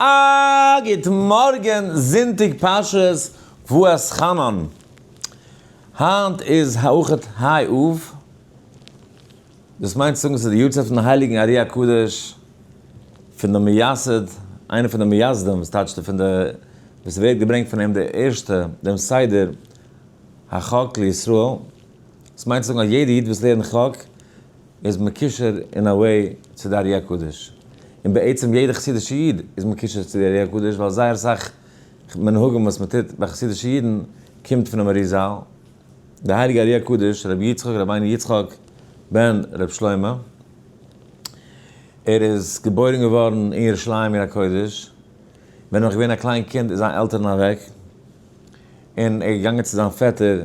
א גוט מארגען זונטאג פרשת ואתחנן. היינט איז האחד ה' אב, דאס מיינט צו זאגן ס'איז די יארצייט פון הייליגן ארי הקדוש, פון די מייסד, איינער פון די מייסדים, וואס טייטשט פון די וואס ווערט געברענגט פון אים די ערשטע, דעם סדר החק לישראל, דאס מיינט צו זאגן אז יעדע איד וואס לערנט חק איז מקושר אין א way צו די ארי הקדוש, און בעצם יעדע חסידישע איד איז מקושר צו די ארי הקדוש ווייל זייער אסאך מנהגים וואס מען טוט ביי חסידישע אידן קומט פונעם אריזל, די הייליגע ארי הקדוש רבי יצחק רבינו יצחק בן רבי שלמה, ער איז געבוירן געווארן אין ירושלים עיר הקודש, ווען ער איז נאך געווען א קליין קינד איז זיין עלטערן אוועק, און ער איז געגאנגען צו זיין פעטער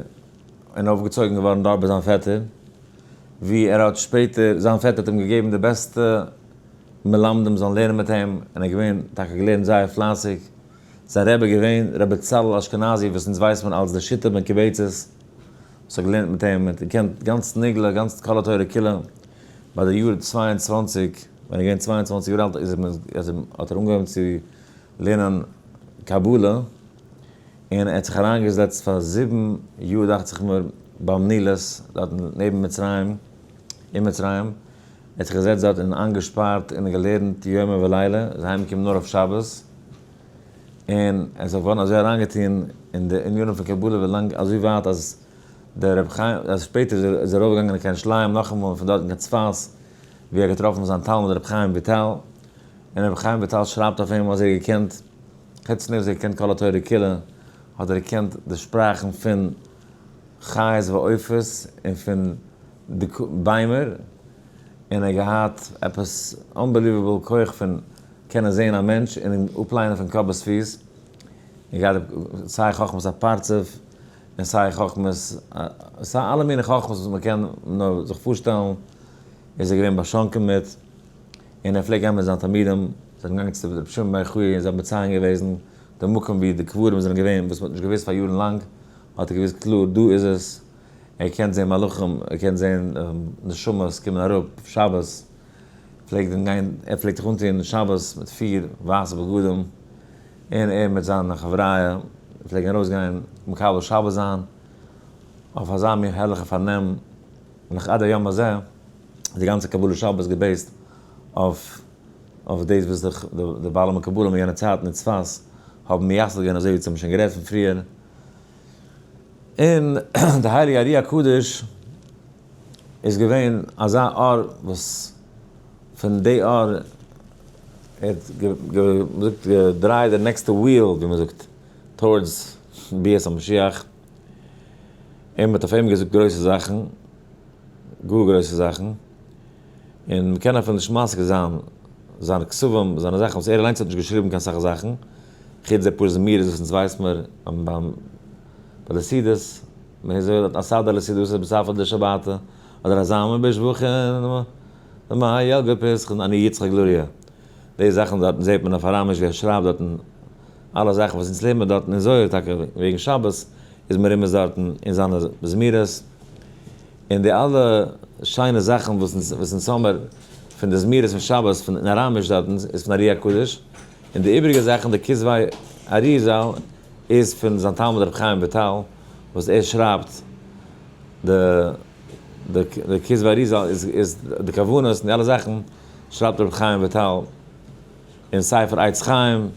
און אויפגעצויגן געווארן דארט ביי זיין פעטער, ווי ער האט שפעטער, זיין פעטער האט אים געגעבן די בעסטע מלמדים זאלן לערנען מיט אים, און ער איז געווען טאקע געלערנט זייער פלייסיג, זיין רבי איז געווען רבי בצלאל אשכנזי וואס אונז ווייסט מען אלס די שיטה בן קבצת, וואס האט געלערנט מיט אים, און געקענט גאנץ נגלה, גאנץ כל התורה כולה, ביי די יאר 22, ווען ער איז געווען 22 יאר אלט איז ער האט ער אנגעהויבן צו לערנען קבלה, און ער האט זיך אריינגעזעצט פאר זיבן יאר דאכט זיך מיר ביים נילוס דארט נעבן מצרים, אין מצרים, ער האט זיך געזעצט דארט און איינגעשפארט און געלערנט יומם ולילה, איז אהיים געקומען נאר אויף שבת, און ער איז זיך געווארן אזוי אריינגעטון אין די ענינים פון קבלה ווי לאנג אזוי ווייט אז דער רבי חיים, אז שפעטער איז ער ארויפגעגאנגען קיין ירושלים נאכאמאל און פון דארטן קיין צפת, ווי ער האט געטראפן זיין תלמיד רבי חיים וויטאל, און רבי חיים וויטאל שרייבט אויף אים אז ער האט געקענט חוץ פון דעם וואס ער קען כל התורה כולה, האט ער געקענט די שפראכן פון חיות ועופות און פון די ביימער, און ער האט געהאט עפעס unbelievable כח פון קענען זען א מענטש און אים אפליינען פון קאפ ביז פיס, ער האט געהאט סיי חכמת הפרצוף און סיי חכמת, סיי אלע מיני חכמות וואס מען קען נאר זיך פארשטעלן, איז ער געווען באשאנקען מיט. און ער פלעגט גיין מיט זיינע תלמידים, זיי זענען געגאנגען צו רבי שמעון בר יוחאי און זיי האבן מציין געוועזן די מקום ווי די קברים זענען געווען וואס מען האט נישט געוואוסט פאר יארן לאנג, האט ער געוואוסט קלאר דא איז עס, ער קען זען מלאכים, ער קען זען נשמות קומען אראפ שבת, פלעגט ער גיין, ער פלעגט זיך אנטוען שבת מיט פיר ווייסע בגדים, און ער מיט זיינע חבריא פלעגן ארויס גיין מקבל שבת זיין, אויף אזא מין הערליכע פארנעם, נאך עד היום הזה. די גאנצע קבלת שבת איז גע base ט אויף אויף דאס וואס די די בעלי מקובלים אין יענע צייטן אין צפת האבן מייסד געווען אזוי ווי אונז האבן שוין גערעדט פון פריער, און די הייליגע ארי הקדוש איז געווען אזא אור וואס פון די אור ער האט מ'זאגט געדרייט די נעקסטע wheel ווי מ'זאגט towards ביאת המשיח, און מ'האט אויף אים געזאגט גרויסע זאכן. גאר גרויסע זאכן, און מ'קען אפילו נישט משיג זיין זיינע כתבים, זיינע זאכן וואס ער אליינס האט נישט געשריבן קיין סאך זאכן, חוץ די פאר זמירות וואס אונז ווייס מיר ביים ביי די סעודות, מען זאגט דארט אסדר לסעודתא בספר דשבתא, אדער אזמר בשבחין למאי ילגה פסחין אני יצחק לוריא, די זאכן דארטן זעט מען אויף אראמיש ווי ער שרייבט דארטן אלע זאכן וואס אונז לערנט מיר דארטן אין זוהר טאקע וועגן שבת איז מרומז דארטן אין זיינע זמירות. און די אלע שיינע זאכן וואס אונז האמער פון די זמירות פון שבת פון אין אראמיש דארטן איז פון ארי הקדוש, און די איבריגע זאכן די כתבי אריזל איז פון זיין תלמיד רבי חיים וויטאל וואס ער שרייבט די די כתבי אריזל איז איז די כוונות און די אלע זאכן שרייבט רבי חיים וויטאל אין ספר עץ חיים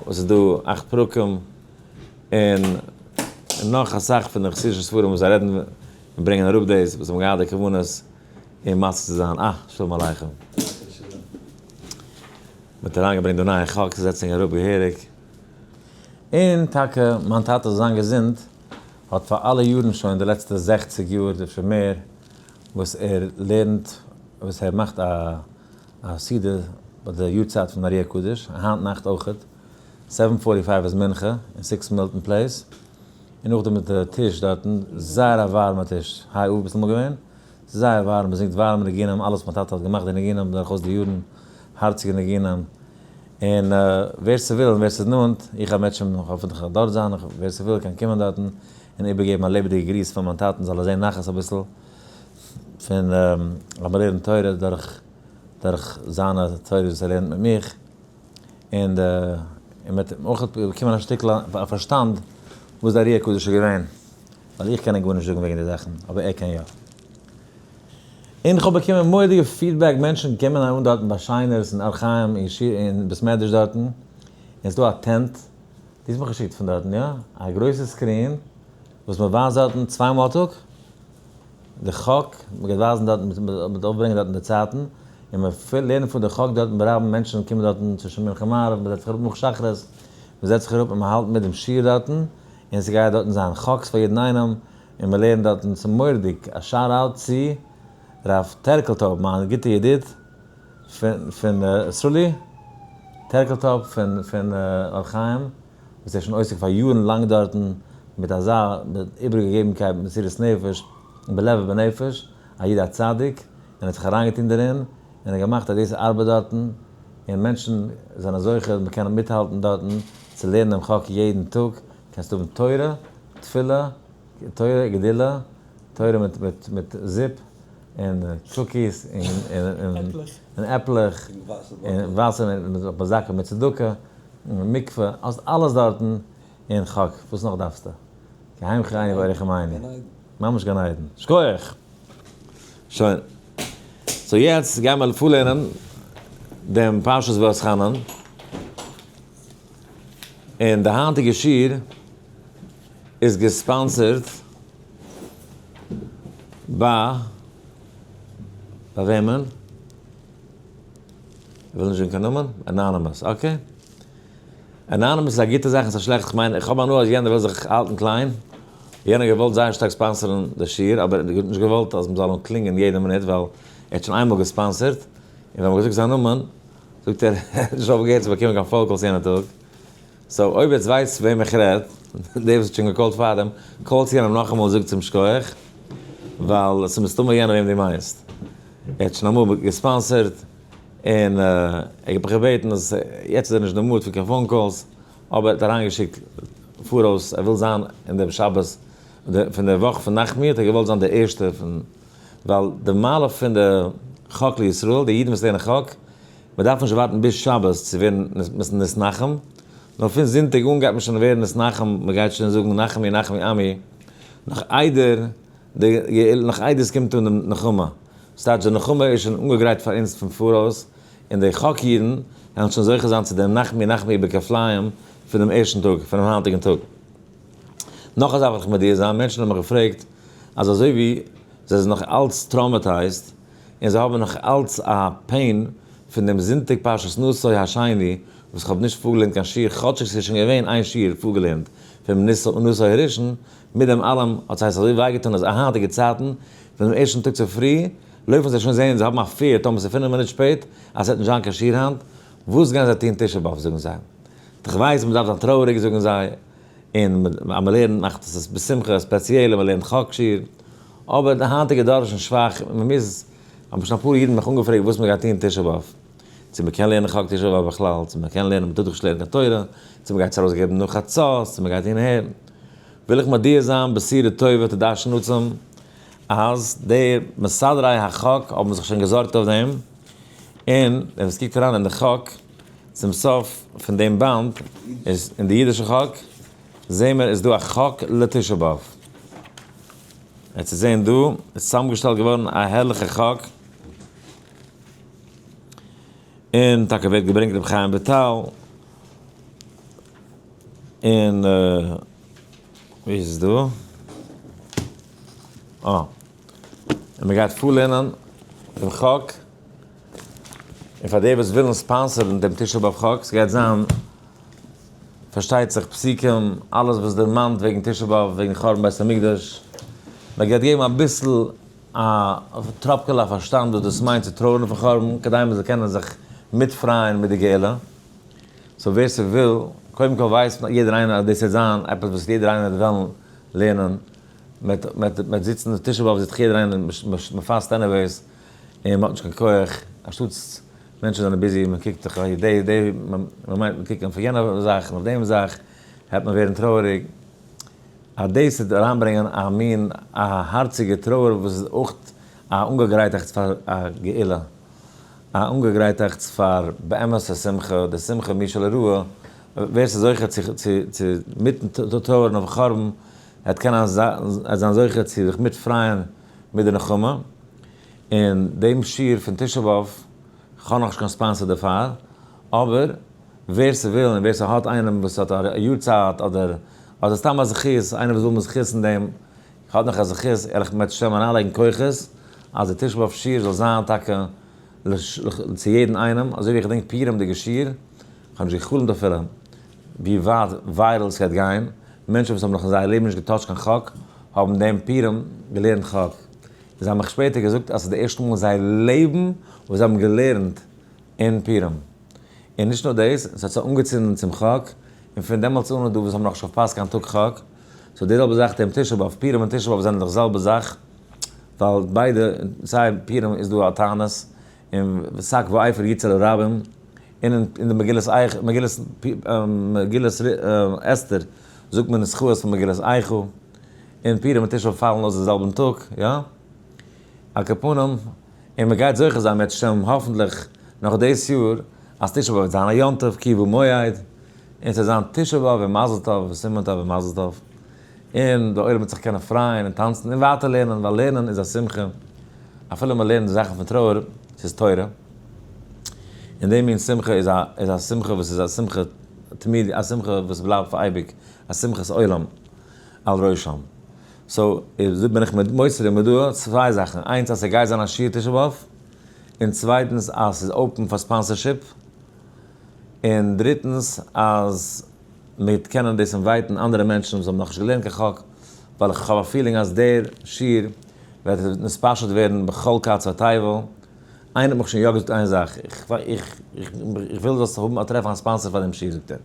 וואס איז דא אכט פרקים. און נאך אסאך פון די חסידישע ספרים וואס זיי רעדן און ברענגען אראפ דאס וואס האבן געהאט די כוונות אים משיג צו זיין. אה, שלום עליכם. מען האט אריינגעברענגט דא נייע חק, ס'זעצט זיך אראפ געהעריג. און טאקע מיין טאטע זאל זיין געזונט האט פאר אלע יארן שוין די לעצטע זעכציג יאר אפשר מער וואס ער לערנט וואס ער מאכט א א סעודה ביי די יארצייט פון ארי הקדוש, היינט נאכט אויכעט. seven forty five איז מנחה אין six Milton Place, און נאכדעם איז די טיש דארטן, זייער א ווארעמע טיש, היי אויב ביסט אמאל געווען, ס'איז זייער ווארעם, מ'זינגט ווארעמע ניגונים, אלעס מיין טאטע האט געמאכט די ניגונים דורכאויס די יארן, הארציגע ניגונים, און ווער ס'וויל און ווער ס'איז נאנט, איך האב מערטשעם האפענטליך דארט זיין, ווער ס'וויל קען קומען דארטן און איבערגעבן א לעבעדיגע גריס פון מיין טאטן זאל ער זען נחת אביסל פון אז מ'לערנט תורה דורך דורך זיינע תורות וואס ער לערנט מיט מיך. און און מ'וועט אויך באקומען א שטיקל א פארשטאנד וואס די ארי הקדוש איז געווען, ווייל איך קען גארנישט זאגן וועגן די זאכן, אבער ער קען יא. און איך האב באקומען מורא'דיגע feedback, מענטשן קומען אן דארטן ביי שיינערס און אור חיים און בית מדרש דארטן, און ס'איז דא א tent, דו האסט מיך געשיקט פון דארטן, יא? א גרויסע screen וואס מ'ווייזט דארטן צוויי מאל א טאג, די חק, מ'גייט ווייזן דארטן, מ'וועט אויפברענגען דארטן די צייטן, און מ'לערנט פאר די חק דארטן ברבים, מענטשן קומען דארטן צווישן מנחה מעריב, מ'זעצט זיך אראפ נאך שחרית, מ'זעצט זיך אראפ און מ'האלט מיט דעם שיעור דארטן, און ס'גייט דארטן זיין חק'ס פאר יעדן איינעם, און מ'לערנט דארטן, ס'איז מורא'דיג, א shout out צו ר' טערקלטויב, מיין גוטע ידיד פון פון סרולי טערקלטויב פון פון אור חיים, וואס ער איז שוין עוסק פאר יארן לאנג דארטן מיט אזא איבערגעגעבנקייט מיט מסירות נפש בלב ובנפש, א איד א צדיק, און האט זיך אריינגעטון דערין, און האט געמאכט אז דאס ארבעט דארטן, און מענטשן זענען זוכה מען קען מיטהאלטן דארטן צו לערנען דעם חק יעדן טאג, קענסט האבן תורה, תפילה, תורה גדילה, תורה מיט מיט מיט זופ, און cookies, און עפלעך, און וואסער, און מזכה מיט צדקה, און מקווה, האסט אלעס דארטן אין חק, וואס נאך דארפסטו? כי הם חיינו ואורך ימינו. ממש גן עדן. שכוח! שוין. so יעצט גייען מיר פארלערנען דעם פרשת ואתחנן. און די היינטיגע שיעור איז גע sponsored ביי ביי וועמען? איך וויל נישט זאגן קיין נאמען, anonymous, okay. Anonymous איז א גוטע זאך און ס'איז א שלעכטע, כ'מיין איך האב הנאה אז יענער וויל זיך האלטן קליין, יענער האט געוואלט זייער שטארק sponsor ן די שיעור אבער ער האט נישט געוואלט אז מ'זאל אים קלינגען יעדע מינוט ווייל ער האט שוין איינמאל גע sponsor ט, און ווען מ'האט געזאגט זיין נאמען זאגט ער ער האט נישט אויפגעהערט צו באקומען קיין phone calls יענע טאג, so אויב עטס ווייסט וועם איך רעד, דער וואס האט שוין גע call ט פארדעם, call ט יענעם נאכאמאל זאגטס אים שכוח, ווייל עס איז מסתמא יענער וועם דו מיינסט. ער האט שוין אמאל גע sponsor ט, און ער האט מיך געבעטן אז יעצט איז ער נישט אין די mood פון קיין phone calls, אבער ער האט אריינגעשיקט פאראויס, ער וויל זיין אין דעם שבת פון די וואך פון נחמי האט ער געוואלט זיין דער ערשטער פון, ווייל די מעלה פון די חק לישראל, די אידן וואס לערנען חק, מען דארף נישט ווארטן ביז שבת צו ווערן נתנחם, נאר פון זונטאג אן גייט מען שוין ווערן נתנחם, מען גייט שוין זאגן נחמי נחמי עמי, נאך איידער די גאולה, נאך איידער עס קומט אן די נחמה, ס'טייטש די נחמה איז שוין אנגעגרייט פאר אונז פון פאראויס, און די חק אידן וועלן שוין זוכה זיין צו דעם נחמי נחמי בכפליים פונעם ערשטן טאג, פונעם היינטיגן טאג. נאך א זאך וויל איך מודיע זיין, מענטשן האבן מיך געפרעגט אז אזוי ווי זיי זענען נאך אלץ traumatized, און זיי האבן נאך אלץ א pain פון דעם זונטאג פרשת נשא השני וואס כ'האב נישט פארגעלערנט קיין שיעור כאטשיג ס'איז שוין געווען איין שיעור פארגעלערנט פונעם נשא הראשון, מיט דעם אלעם האט זיי עס אזוי וויי געטאן אז היינטיגע צייטן פונעם ערשטן טאג צופרי לויפן זיי שוין זעהן זיי האבן א fear טאמער ס'איז פינף מינוט שפעט אז ס'וועט נישט זיין קיין שיעור היינט, וואס גייען זיי טון תשעה באב זאגן זיי. כ'ווייס מ'דארף זיין טרויעריג זאגן זיי, און אז מ'לערנט מאכט עס עס בשמחה, ספעציעל אז מ'לערנט חק שיעור, אבער די היינטיגע דור איז שוין שוואך, מ'מוז, האבן שוין אפאר אידן מיך אנגעפרעגט וואס מ'גייט טון תשעה באב, צו מ'קען לערנען חק תשעה באב בכלל, צו מ'קען לערנען, מ'טאר דאך נישט לערנען קיין תורה, צו מ'גייט עס ארויסגעבן נאך חצות, צו מ'גייט אהין אהער. וויל איך מודיע זיין בשורה טובה תדרשן עצום, אז די מסדרי החק האבן זיך שוין געזארגט אויף דעם, און ווער עס קוקט אריין אין די חק, צום סוף פון דעם באנד איז אין די אידישע חק, זעהן מיר איז דא א חק לתשעה באב. עטס זעהן דא איז צוזאמגעשטעלט געווארן א הערליכע חק, און טאקע ווערט געברענגט רבי חיים וויטאל, און ווי איז עס דא? אה, און מען גייט פארלערנען דעם חק. און פאר די וואס ווילן sponsor ן דעם תשעה באב חק, ס'גייט זיין פארשטייט זיך פסוקים, אלעס וואס דערמאנט וועגן תשעה באב, וועגן חורבן בית המקדש, מען גייט געבן אביסל א טראפקעלע א פארשטאנד וואס דאס מיינט צו טרויערן פון חורבן, כדי מען זאל קענען זיך מיטפרייען מיט די גאולה. so ווער ס'וויל, קודם כל ווייסט יעדער איינער אז דאס וועט זיין עפעס וואס יעדער איינער וועט וועלן לערנען, מען וועט זיצן תשעה באב זיצט זיך יעדער איינער, מען פאסט anyways, און מ'האט נישט קיין כח, אנשטאטס מענטשן זענען busy, מען קוקט זיך אויף די די, מען מיינט מען קוקט אויף יענע זאך און אויף דעם זאך, העט מען ווערן טרויעריג, אז דאס וועט אריינברענגען א מין א הארציגע טרויער וואס איז אויך א אנגעגרייטעכץ פאר א גאולה. א אנגעגרייטאכטס פאר באמת'ע שמחה, די שמחה מי שלא ראה, ווער ס'איז זוכה צו צו צו מיטן טרויערן אויפן חורבן, וועט קענען זיין זוכה צו זיך מיטפרייען מיט די נחמה. און דעם שיעור פון תשעה באב, כ'האב נאכנישט קיין sponsor דערפאר, אבער ווער ס'וויל און ווער ס'האט איינעם וואס האט א יארצייט אדער אדער סתם א זכות, איינער וואס וויל מיר זכות אין דעם, כ'האב נאך א זכות, וועל איך אם ירצה השם אריינלייגן כוחות אז די תשעה באב שיעור זאל זיין טאקע צו יעדן איינעם, אזוי ווי איך געדענק פורים'דיגע שיעור, כ'האב נישט גע'חלומ'ט אפילו ווי ווייט viral ס'גייט גיין, מענטשן וואס האבן נאך אין זייער לעבן נישט גע touch ט קיין חק, האבן דעם פורים געלערנט חק. זיי האבן מיך שפעטער געזאגט אז ס'איז די ערשטע מאל אין זייער לעבן וואס זיי האבן געלערנט אין פורים. און נישט נאר דאס, ס'האט זיי אנגעצינדן צום חק, און פון דעמאלטס אן איז דא וואס האבן נאכנישט פארפאסט קיין טאג חק. so די זעלבע זאך דעם תשעה באב, פורים און תשעה באב זענען דאך זעלבע זאך, ווייל ביידע, סיי פורים איז דא א תענית, און שק ואפר יצא לרבים, און אין די מגילת איכה, מגילת מגילת אסתר זאגט מען נוסחאות פון מגילת איכה. און פורים און תשעה באב פאלן אויס די זעלבן טאג, יא? על כל פנים, און מען גייט זוכה זיין אם ירצה השם האפנטליך נאך דאס יאר, אז תשעה באב וועט זיין א יום טוב כי יבא מועד, און ס'וועט זיין תשעה באב און מזל טוב וסימן טוב און מזל טוב, און די עולם וועט זיך קענען פרייען און טאנצן און ווייטער לערנען, ווייל לערנען איז א שמחה, אפילו מען לערנט זאכן פון טרויער, ס'איז תורה, און די מין שמחה איז א איז א שמחה וואס איז א שמחה תמידי, א שמחה וואס בלייבט פאר אייביג, א שמחת עולם. על ראשם. so איז בין איך מוסר די מודעה צוויי זאכן, איינס אז ס'גייט זיין א שיעור תשעה באב, און צווייטנס אז ס'איז open פאר sponsorship, און דריטנס אז מ'וועט קענען דאס invite ן אנדערע מענטשן וואס האבן נאכנישט געלערנט קיין חק, ווייל איך האב א feeling אז דער שיעור וועט נתפשט ווערן בכל קצוי תבל. איינער האט מיך שוין יא געזאגט איין זאך, איך וויל זאלסט האבן טרעפן א sponsor פאר דעם שיעור זאגט ער,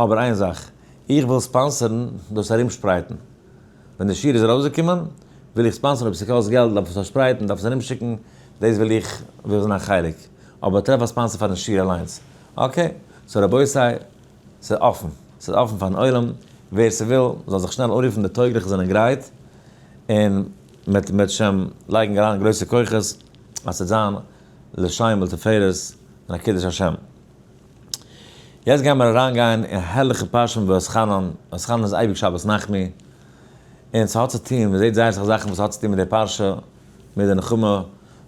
אבער איין זאך, איך וויל sponsor ן דאס ארומשפרייטן. ווען די שיעור איז ארויסגעקומען, וויל איך sponsor ן אויב ס'קאסט געלט דארף עס פארשפרייטן, דארף עס ארומשיקן, דאס וויל איך וויל זיין א חלק. אבער טרעף א sponsor פארן שיעור אליינס. okay, so רבותי, ס'איז אפן. ס'איז אפן פארן עולם, ווער ס'וויל זאל זיך שנעל אנרופן, די טויגליכע זענען גרייט, און מ'וועט אם ירצה השם לייגן אריין גרויסע כוחות אז ס'וועט זיין לשם ולתפארת און א קידוש השם. יעצט גייען מיר אריין גיין אין הערליכע פרשה פון ואתחנן, ואתחנן איז אייביג שבת נחמו, און ס'האט צו טון, מ'זעט זייער אסאך זאכן וואס האט צו טון מיט די פרשה, מיט די נחמה,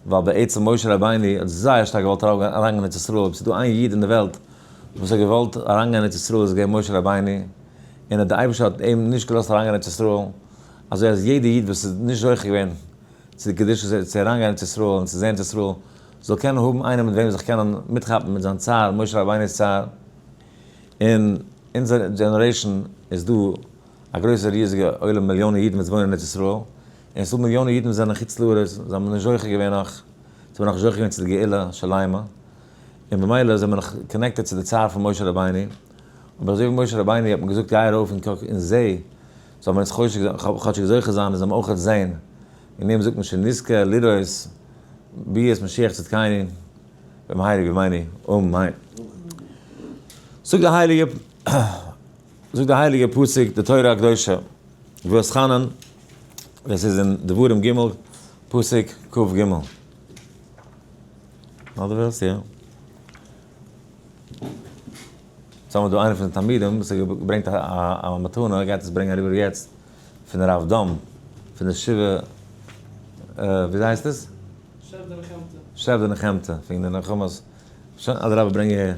ווייל בעצם משה רבינו האט זייער שטארק געוואלט אריינגיין אין ארץ ישראל, אויב ס'איז דא איין איד אין די וועלט וואס האט געוואלט אריינגיין אין ארץ ישראל איז געווען משה רבינו, און די אייבערשטער האט אים נישט געלאזט אריינגיין אין ארץ ישראל, אזוי אז יעדע איד וואס איז נישט זוכה געווען צו די קדושה צו אריינגיין אין ארץ ישראל און צו זען ארץ ישראל, זאל קענען האבן איינעם מיט וועם זיך קענען מיטכאפן מיט זיין צער, משה רבינו'ס צער. אין אונזער generation איז דא א גרויסע ריזיגע עולם מיליאנען אידן וואס וואוינען אין ארץ ישראל, און עס איז דא מיליאנען אידן וואס זענען חוץ לארץ, זיי האבן נישט זוכה געווען נאך, זיי האבן נאך נישט זוכה געווען צו די גאולה שלימה, און במילא זענען מיר נאך connected צו די צער פון משה רבינו, אבער אזוי ווי משה רבינו האט מען געזאגט גיי ארויף און קוק און זע, זאל מען אונז כאטשיג זוכה זיין און זאל מען אויכעט זען, אין דעם זאגט מען שנזכה לראות ביאת משיח צדקינו במהרה בימינו אמן. זאגט די הייליגע זאגט די הייליגע פסוק די תורה הקדושה ואתחנן דאס איז אין דברים ג' פסוק כ"ג. נאך די וועלסט יא? סאו האבן מיר דא איינער פון די תלמידים וואס האט געברענגט א מתנה, גייט עס ברענגען אריבער יעצט פון הרב דאם, פון די שבעה, וויאזוי הייסט עס? שבעה דנחמתא. שבעה דנחמתא, פון די נחמות. שוין, אדרבה ברענג אהער.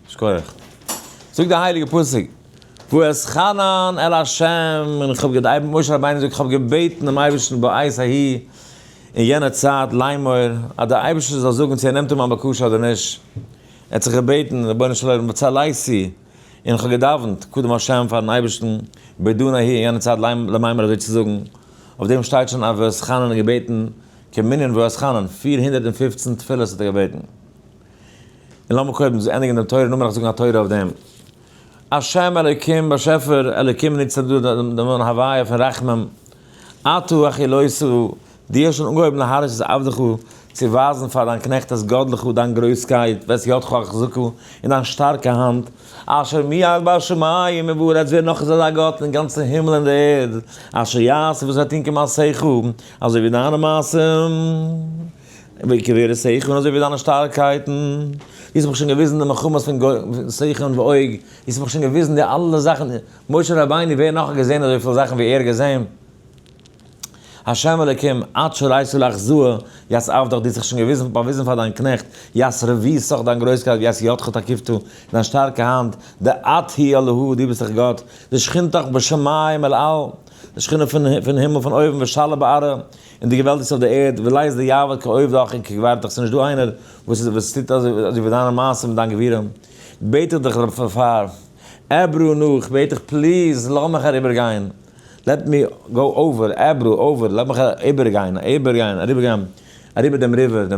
שכוח. זאגט די הייליגע פסוק, ואתחנן אל ה', און איך האב געדייבנט, משה רבינו זאגט, איך האב געבעטן דעם אייבערשטן בעת ההיא, אין יענע צייט, לאמור, אז דער אייבערשטער זאל זאגן צו ער נעמט אן מיין בקשה אדער נישט. ער האט זיך געבעטן, רבונו של עולם, וצליתי, און איך האב געדאווענט, קדם השם, פארן אייבערשטן, בעידן ההיא, אין יענע צייט, למימר אזוי צו זאגן, אויף דעם שטייט שוין אז ואתחנן האט געבעטן, כמנין ואתחנן, 415 תפילות האט ער געבעטן. און לאמיר קודם ענדיגן דעם תורה, נאכדעם וועל איך זאגן א תורה אויף דעם. השם אלוקים, באשעפער, אלוקים נוצט ער דא דעם נאמען הוויה פון רחמים, אתה החלות, דו האסט שוין אנגעהויבן להראות את עבדך, צו ווייזן פאר דיין קנעכט את גדלך, דיין גרויסקייט, ואת ידך החזקה, און דיין שטארקע האנט, אשר מי אל בשמים ובארץ, ווער נאך איז אזא גאט אין גאנצן הימל און די ערד, אשר יעשה וואס וועט טון כמעשיך, אזוי ווי דיינע מעשים. וכגבורתך און אזוי ווי דיינע שטארקייטן, דו האסט מיך שוין געוויזן די מלחמות פון סיחון ועוג, דו האסט מיך שוין געוויזן די אלע זאכן, משה רבינו ווער נאך האט געזען אזויפיל זאכן ווי ער האט געזען? השם אלוקים, את שראית לאחזאה, ית עבדך, דו האסט זיך שוין געוויזן, באוויזן פאר דיין קנעכט, ית רבותך, דיין גרויסקייט, וית ידך תקיפתא, דיין שטארקע האנט, דאת הוא אלהא, דו ביסט דאך גאט, דשכינתך בשמים אל על, די שכינה פון הימל פון אויבן, ושלה בארעא, און דו געוועלטיגסט אויף די ערד, ולית דיעבד כעובדך און כגברתך, ס'איז נישט דא איינער וואס טוט אזוי ווי דיינע מעשים און דיין גבורה. בעט איך דיך דערפאר, אעברה נא, איך בעט דיך please, לאז מיך אריבערגיין, let me go over, אעברה, over, לאז מיך איבערגיין, איבערגיין, אריבערגיין, אריבער דעם river,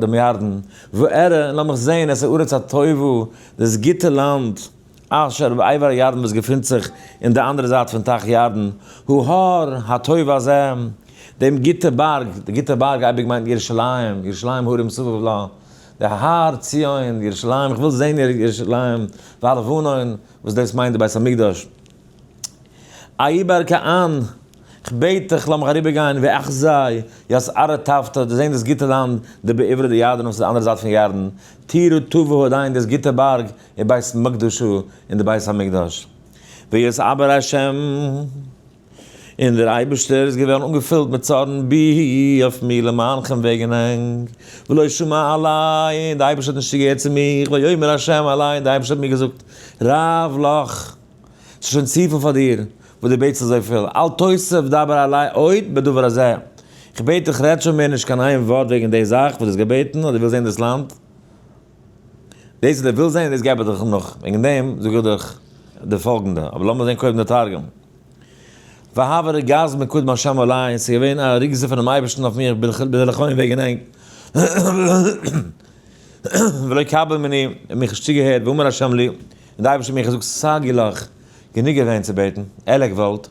דעם ירדן, ואראה, און לאז מיך זען, את הארץ הטובה, דאס גוטע לאנד. אשר בעבר הירדן וואס געפינט זיך אין די אנדערע זייט פון טייך ירדן, ההר הטוב הזה, דעם גוטע בארג, די גוטע בארג אייביג מיינט ירושלים, ירושלים הרים סביב לה, די הר ציון, ירושלים, איך וויל זען ירושלים, והלבנון, וואס דאס מיינט די בית המקדש. אעבר כען, כ'בעט דיך לאמיך אריבערגיין, ואחזה ית ארעא טבתא, דו זען דאס גוטע לאנד, דבעברא דירדן וואס איז די אנדערע זייט פון ירדן, טירא טבא עדיין דאס גוטע בארג, ובית מקדשא און די בית המקדש. ויתעבר השם, און דער אייבערשטער איז געווארן אנגעפילט מיט צארן בי אויף מיר למענכם וועגן ענק, ולא שמע אלי, און דער אייבערשטער האט נישט צוגעהערט צו מיך, ויאמר השם אלי, און דער אייבערשטער האט מיר געזאגט, רב לך, ס'איז שוין צופיל פאר דיר וואס דו בעטסט אזויפיל, אל תוסף דבר אלי עוד בדבר הזה, איך בעט דיך רעד שוין מער נישט קיין איין ווארט וועגן די זאך וואס דו האסט געבעטן אז דו ווילסט זען דאס לאנד, דאס וואס דו ווילסט זען דאס געב איך דיך נאך, וועגן דעם זאג איך דיך די פאלגענדע, אבער לאמיר זען קודם די תרגום. והבה רגז מקדם השם עלי, ס'איז געווען א רוגזה פונעם אייבערשטן אויף מיר בדלכוין וועגן ענק, ולא קבל מני, און מיך נישט צוגעהערט, ואמר השם לי, און די אייבערשטער האט מיר געזאגט, סגי לך, גענוג געווען צו בעטן, עלק וואלט.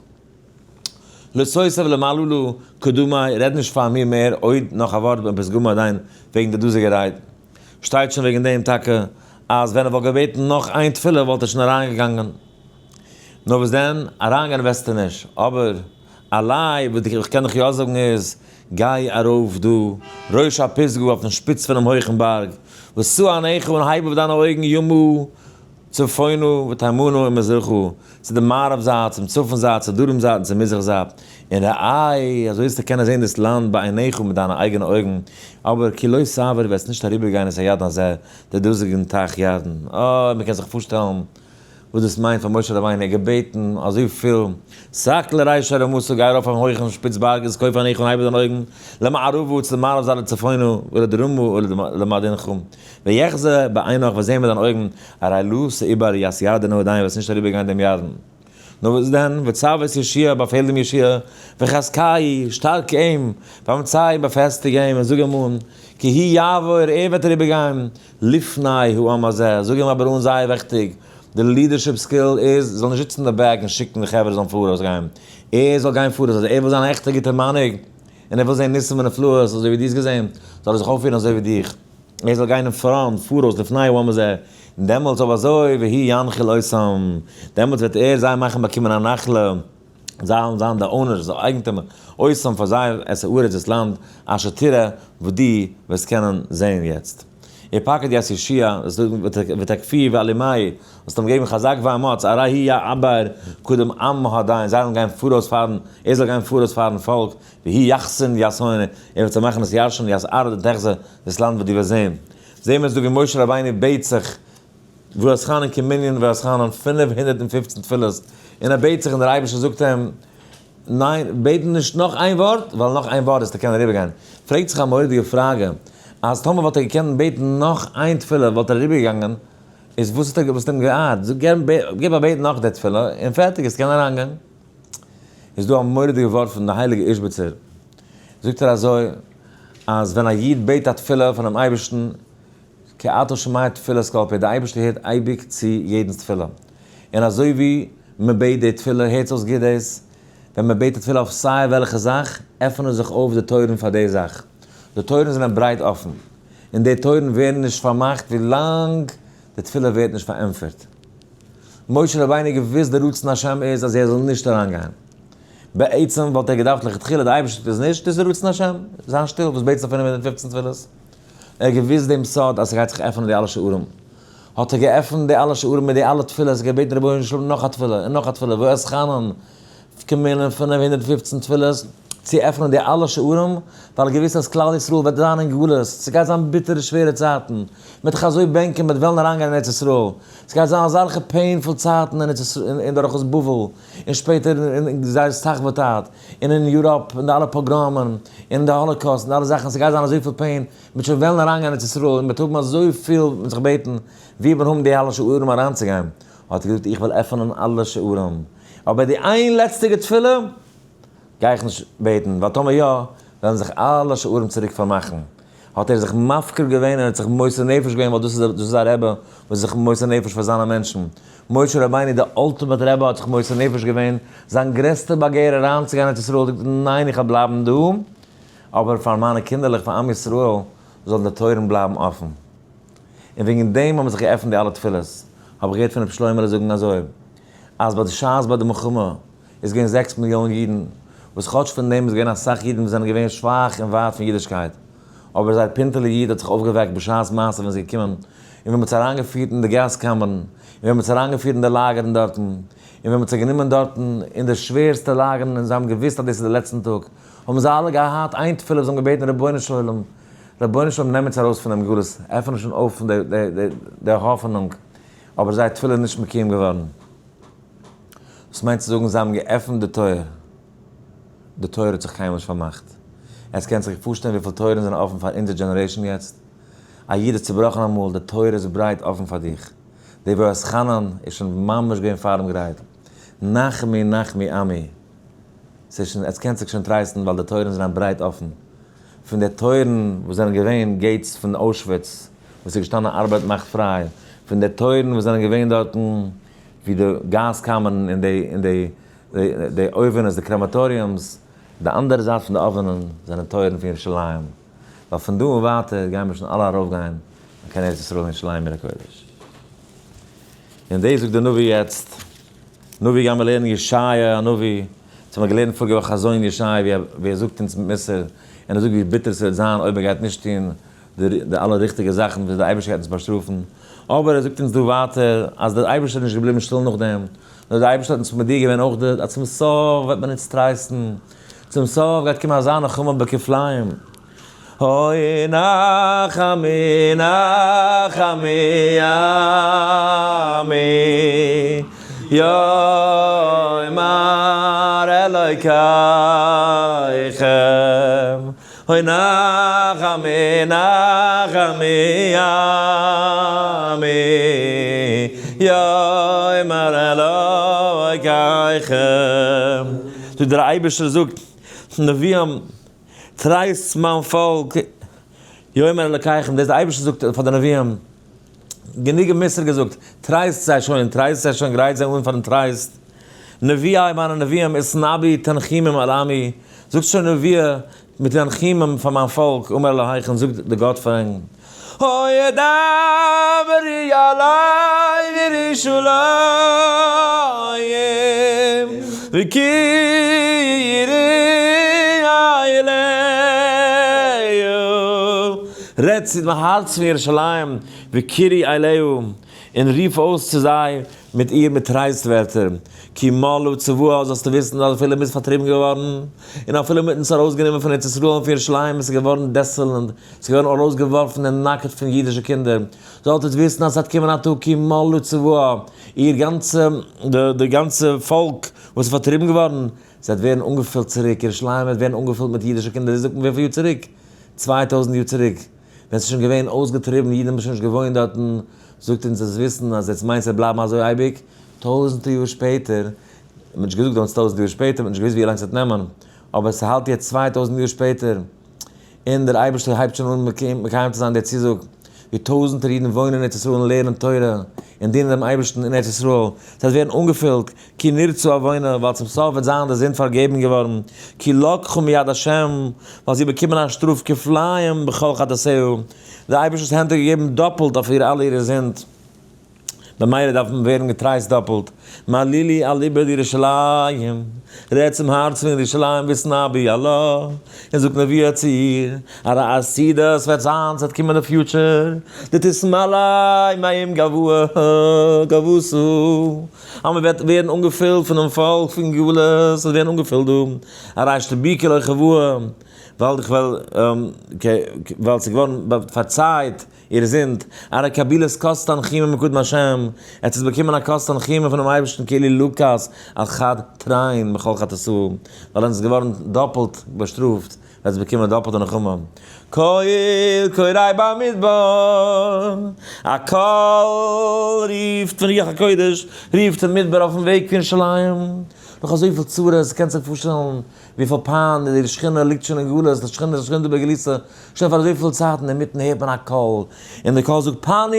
לא תוסף למללא קדמי, רעד נישט פאר מיר מער עוד נאך א ווארט בפתגמא הדין וועגן די דאזיגע רייד. שטייט שוין וועגן דעם טאקע אז ווען ער וואלט געבעטן נאך איין תפילה וואלט ער שוין אריינגעגאנגען. נאר וואס דען, אריינגיין וועסטו נישט, אבער אליי וואס איך קען דיך יא זאגן איז, גיי ארויף דא, ראש הפסגה אויפן שפיץ פונעם הויכן בארג, ושא עיניך און הייב אויף דיינע אויגן ימה צפונה ותימנה ומזרחה, צו די מערב זייט, צום צפון זייט, צו דרום זייט און צו מזרח זייט, און ראה, אזוי וועסטו קענען זען דאס לאנד בעיניך מיט דיינע אייגענע אויגן, אבער כי לא תעבור וועסט נישט אריבערגיין את הירדן הזה, די דאזיגן טייך ירדן. אוי, מען קען זיך פארשטעלן וואס דאס מיינט פאר משה רבינו, ער האט געבעטן אזויפיל, סק לרישא רמתא, גיי ארויף אויפן הויכן שפיץ בארג, וזקוף עיניך און הייב אויף דיינע אויגן, למערבה, צו די מערב זייט לצפונה, ולדרומה ולמדינך. ויחזה בעיניך וועסט זען מיט דיינע אויגן, הרי לא תעבור ית ירדן ההוא דיין וועסט נישט אריבער גיין דעם ירדן. נאר וואס דען, וצו את יהושע באפעל דעם יהושע, וחזקהו, שטארק אים, ואמצהו באפעסטיג אים, און זאג אים אן, כי הוא יעבור, ער וועט אריבער גיין, לפני העם הזה, זאג אים אבער אן זייער וויכטיג, די leadership skill איז, זאל נישט זיצן אין די back און שיקן די חברה זאלן פאראויס גיין, ער זאל גיין פאראויס, אז ער וויל זיין א עכטער גוטער מנהיג, און ער וויל זען ניסים ונפלאות אזוי ווי דו האסט געזען, זאל ער זיך אויפפירן אזוי ווי דיך. ער זאל גיין אין front, פאראויס, לפני העם הזה, און דעמאלטס אויב אזוי, והוא ינחיל אותם, דעמאלטס וועט ער זיי מאכן באקומען א נחלה, זיי זאלן זיין די owners, די אייגנטומער, אותם פאר זיי, את הארץ דאס לאנד, אשר תראה, וואס דו וועסט קענען זען יעצט. ופקד את יהושע, ותקפהו ואלימהו, זאלסט אים געבן חזק ואמץ, הרי הוא יעבור קדם עם העדיין, זיי זאלן גיין פאראויס פארן, ער זאל גיין פאראויס פארן פאלק, והוא יחסן ית הון, ער וועט זיי מאכן עס ירשן ית ארעא דתחזה, דאס לאנד וואס דו וועסט זען. זעען מיר עס דא ווי משה רבינו בעט זיך, ואתחנן כמנין ואתחנן, 515 תפילות, און ער בעט זיך און דער אייבערשטער זאגט אים, ניין, בעט נישט נאך איין ווארט, ווייל נאך איין ווארט וועסטו קענען אריבערגיין. פרעגט זיך א מורא'דיגע פראגע, אז טאמער וואלט ער געקענט בעטן נאך איין תפילה וואלט ער אריבערגעגאנגען, איז וואס האט ער וואס האט אים געארט? זאג געב א בעט נאך די תפילה און פערטיג, עס קען אריינגיין. איז דא א מורא'דיגע ווארט פון די הייליגע איזשביצער, זאגט ער אזוי, אז ווען א איד בעט א תפילה פונעם אייבערשטן, כי אתה שומע תפילת כל פה, די אייבערשטער הערט אייביג צו יעדנ'ס תפילה, און אזוי ווי מען בעט די תפילה, הערטס אויס גוט דאס, ווען מען בעט א תפילה אויף סיי וועלכע זאך, עפענען זיך אויף די טויערן פאר די זאך, די טויערן זענען ברייט אפן, און די טויערן ווערן נישט פארמאכט ווי לאנג די תפילה ווערט נישט פארענטפערט. משה רבינו געוואוסט די רצון השם איז אז ער זאל נישט אריינגיין. בעצם וואלט ער געדארפט לכתחילה, די אייבערשטער טוט עס נישט, דאס איז רצון השם, זיין שטיל, וואס בעטסטו 515 תפילות? ער האט געוואוסט דעם סוד אז ס'גייט זיך עפענען די אלע שערים. האט ער געעפנט די אלע שערים מיט די אלע תפילות, געבעטן רבונו של עולם נאך א תפילה און נאך א תפילה, ואתחנן, כמנין 515 תפילות, צו עפענען די אלע שערים, ווייל ער האט געוואוסט אז כלל ישראל וועט זיין אין גלות, ס'גייט זיין ביטערע שווערע צייטן, מ'וועט זיך אזוי בענקען, מ'וועט וועלן אריינגיין אין ארץ ישראל, ס'גייט זיין אזעלכע painful צייטן אין ארץ ישראל, אין דורכאויס בבל, און שפעטער אין זייער סאכוועטאט, און אין יוראפ, אין די אלע פאגראמען, און די Holocaust, און די אלע זאכן, ס'גייט זיין אזויפיל pain, מ'וועט שוין וועלן אריינגיין אין ארץ ישראל, און מ'וועט האבן אזויפיל מיט זיך בעטן, ווי וועט מען האבן די אלע שערים אריינצוגיין? האט ער געזאגט, איך וועל עפענען אלע שערים, אבער די איין לעצטיגע תפילה גיי איך נישט בעטן, ווייל טאמער יא, וועלן זיך אלע שערים צוריק פארמאכן. האט ער זיך מפקיר געווען און האט זיך מוסר נפש געווען, ווייל דאס איז א רבי וואס איז זיך מוסר נפש פאר זיינע מענטשן. משה רבינו די ultimate רבי האט זיך מוסר נפש געווען, זיין גרעסטע באגער אריינצוגיין ארץ ישראל, זאגט ער, ניין איך וועל בלייבן דא, אבער פאר מיינע קינדערלעך פאר עם ישראל זאלן די טויערן בלייבן אפן. און וועגן דעם האבן זיך געעפנט די אלע תפילות. האב איך געהערט פון רבי שלמה'לע זאגן אזוי, אז ביי די שעת ביי די מלחמה איז געווען 6 מיליאן אידן, וואס כאטש פון דעם איז געווען אסאך אידן וואס זענען געווען שוואך און ווייט פון אידישקייט, אבער זייער פינטעלע איד האט זיך אויפגעוועקט בשעת מעשה ווען ס'איז געקומען, און ווען מ'האט זיי אריינגעפירט אין די גאז קאמערן, און ווען מ'האט זיי אריינגעפירט אין די לאגערן דארטן, און ווען מ'האט זיי גענומען דארטן אין די שווערסטע לאגערן און זיי האבן געוואוסט אז דאס איז די לעצטן טאג, האבן זיי אלע געהאט איין תפילה וואס זיי האבן געבעטן, רבונו של עולם, רבונו של עולם נעם אונז ארויס פון דעם גלות, עפן שוין אויף די האפענונג, אבער זייער תפילה איז נישט מקוים געווארן. דאס מיינט צו זאגן זיי האבן געעפנט די טויער, די טויער האט זיך קיינמאל נישט פארמאכט. עטס קענט זיך פארשטעלן וויפיל טויערן זענען אפן פאר אונזער generation יעצט? א איד איז צובראכן אמאל, די טויער איז ברייט אפן פאר דיך. די ואתחנן איז שוין ממש געווען פאר אים גרייט. נחמי נחמי עמי. ס'איז שוין, עטס קענט זיך שוין טרייסטן ווייל די טויערן זענען ברייט אפן. פון די טויערן וואס זענען געווען gates פון אוישוויץ, וואס איז געשטאנען ארבעט מאכט פריי, פון די טויערן וואס זענען געווען דארטן ווי די גאז קאמערן און די און די די אויווענעס, די crematoriums, די אנדערע זייט פון די אויווענען זענען טויערן פון ירושלים, ווייל פון דא און ווייטער גייען מיר שוין אלע ארויפגיין קיין ארץ ישראל און ירושלים עיר הקודש. און דאס זאגט דער נביא יעצט, נביא גייען מיר לערנען ישעיה הנביא, אונז האבן געלערנט פאריגע וואך חזון ישעיה ווי ער זאגט אונז מוסר, און ער זאגט ווי ביטער ס'וועט זיין אויב מען גייט נישט טון די אלע ריכטיגע זאכן וואס דער אייבערשטער גייט אונז באשטראפן, אבער ער זאגט אונז דא ווייטער אז דער אייבערשטער איז נישט געבליבן שטיל נאכדעם, נאר דער אייבערשטער האט אונז מודיע געווען אויך די אז צום סוף וועט מען אונז טרייסטן, צום סוף גייט קומען אזא נחמה בכפליים. אוי נחמי נחמי עמי יאמר אלוקיכם אוי נחמי נחמי עמי יאמר אלוקיכם. זאגט דער אייבערשטער זאגט נביאים טרייסט מיין פאלק, יאמר אלקיכם, דאס דער אייבערשטער זאגט פאר די נביאים, גענוג מוסר געזאגט, טרייסט זיי שוין, טרייסט זיי שוין, גרייט זיי אן פארן טרייסט. נביאי מיינע נביאים, התנבאו תנחומים על עמי, זאגט שוין נביאה מיט תנחומים פאר מיין פאלק, אמר אלהיכם, זאגט די גאט פאר ענק. הוי דברי אלי ירושלים וקראי אליה, רעד צו דעם הארץ פון ירושלים, וקראי אליה, און רוף אויס צו זיי מיט איר מיט טרייסט ווערטער, כי מלאה צבאה, זאלסטו וויסן אז אפילו מ'איז פארטריבן געווארן, און אפילו מ'האט אונז ארויסגענומען פון ארץ ישראל און פון ירושלים, עס איז געווארן desolate, ס'איז געווארן ארויסגעווארפן און נאקעט פון אידישע קינדער. זאלט איר וויסן אז ס'וועט קומען א טאג כי מלאה צבאה, איר גאנצע, די גאנצע פאלק וואס איז פארטריבן געווארן, ס'וועט ווערן אנגעפילט צוריק, ירושלים וועט ווערן אנגעפילט מיט אידישע קינדער, דאס זאגט מען וויפיל יאר צוריק? 2000 יאר צוריק, ווען ס'איז שוין געווען אויסגעטריבן, אידן האבן שוין נישט געוואוינט דארטן, זאגט אונז דאס וויסן אז עטס מיינט ס'וועט בלייבן אזוי אייביג? טויזנטער יאר שפעטער, מ'האט נישט געזאגט דעמאלטס טויזנטער יאר שפעטער, מ'האט נישט געוואוסט ווי לאנג ס'וועט נעמען, אבער ס'האלט יעצט 2000 יאר שפעטער, און דער אייבערשטער הייבט שוין אן מקיים צו זיין דער צוזאג, ווי טויזנטער אידן וואוינען אין ארץ ישראל און לערנען תורה און דינען דעם אייבערשטן אין ארץ ישראל, ס'וועט ווערן אנגעפילט, כי נרצה עוונה, ווייל צום סוף וועט זיין די זינד פארגעבן געווארן, כי לקחה מיד השם, ווייל זי האט באקומען א שטראף כפליים בכל חטאתיה, דער אייבערשטער'ס הענט האט געגעבן דאפלט אויף איר אלע אירע זינד. במילא דארף מען ווערן געטרייסט דאפלט. מעלילי על איבער ירושלים, רעד צום הארץ פון ירושלים ותנבאי אלה, און זאג נבואה צו איר, הרי עתידה עס וועט זיין, ס'וועט קומען די future, דתתמלא מעם גואה גואתה, אז מען וועט ווערן אנגעפילט פונעם פאלק פון גלות, עס וועט ווערן אנגעפילט דא, הרי אשתביקה לא חבואה, ווייל איך וועל, ווייל ס'איז געווארן פארצייט איר זינד, הרי קבלת כוס תנחומא מקדם השם, עטס האט באקומען א כוס תנחומא פונעם אייבערשטן כאילו לקת על חד תרין מכל חטאתו, ווייל ענק איז געווארן דאפלט באשטראפט, וועט עטס באקומען דאפלטע נחמה. קול קורא במדבר, א קול רופט פון רוח הקודש, רופט אין מדבר אויפן וועג פון ירושלים, נאך אזויפיל צרות, קענסט זיך פארשטעלן וויפיל פיין די שכינה ליגט שוין אין גלות, די שכינה איז שוין דא בגלותא, שוין פאר אזויפיל צייטן אינמיטן הערט מען א קול, און די קול זאגט פנו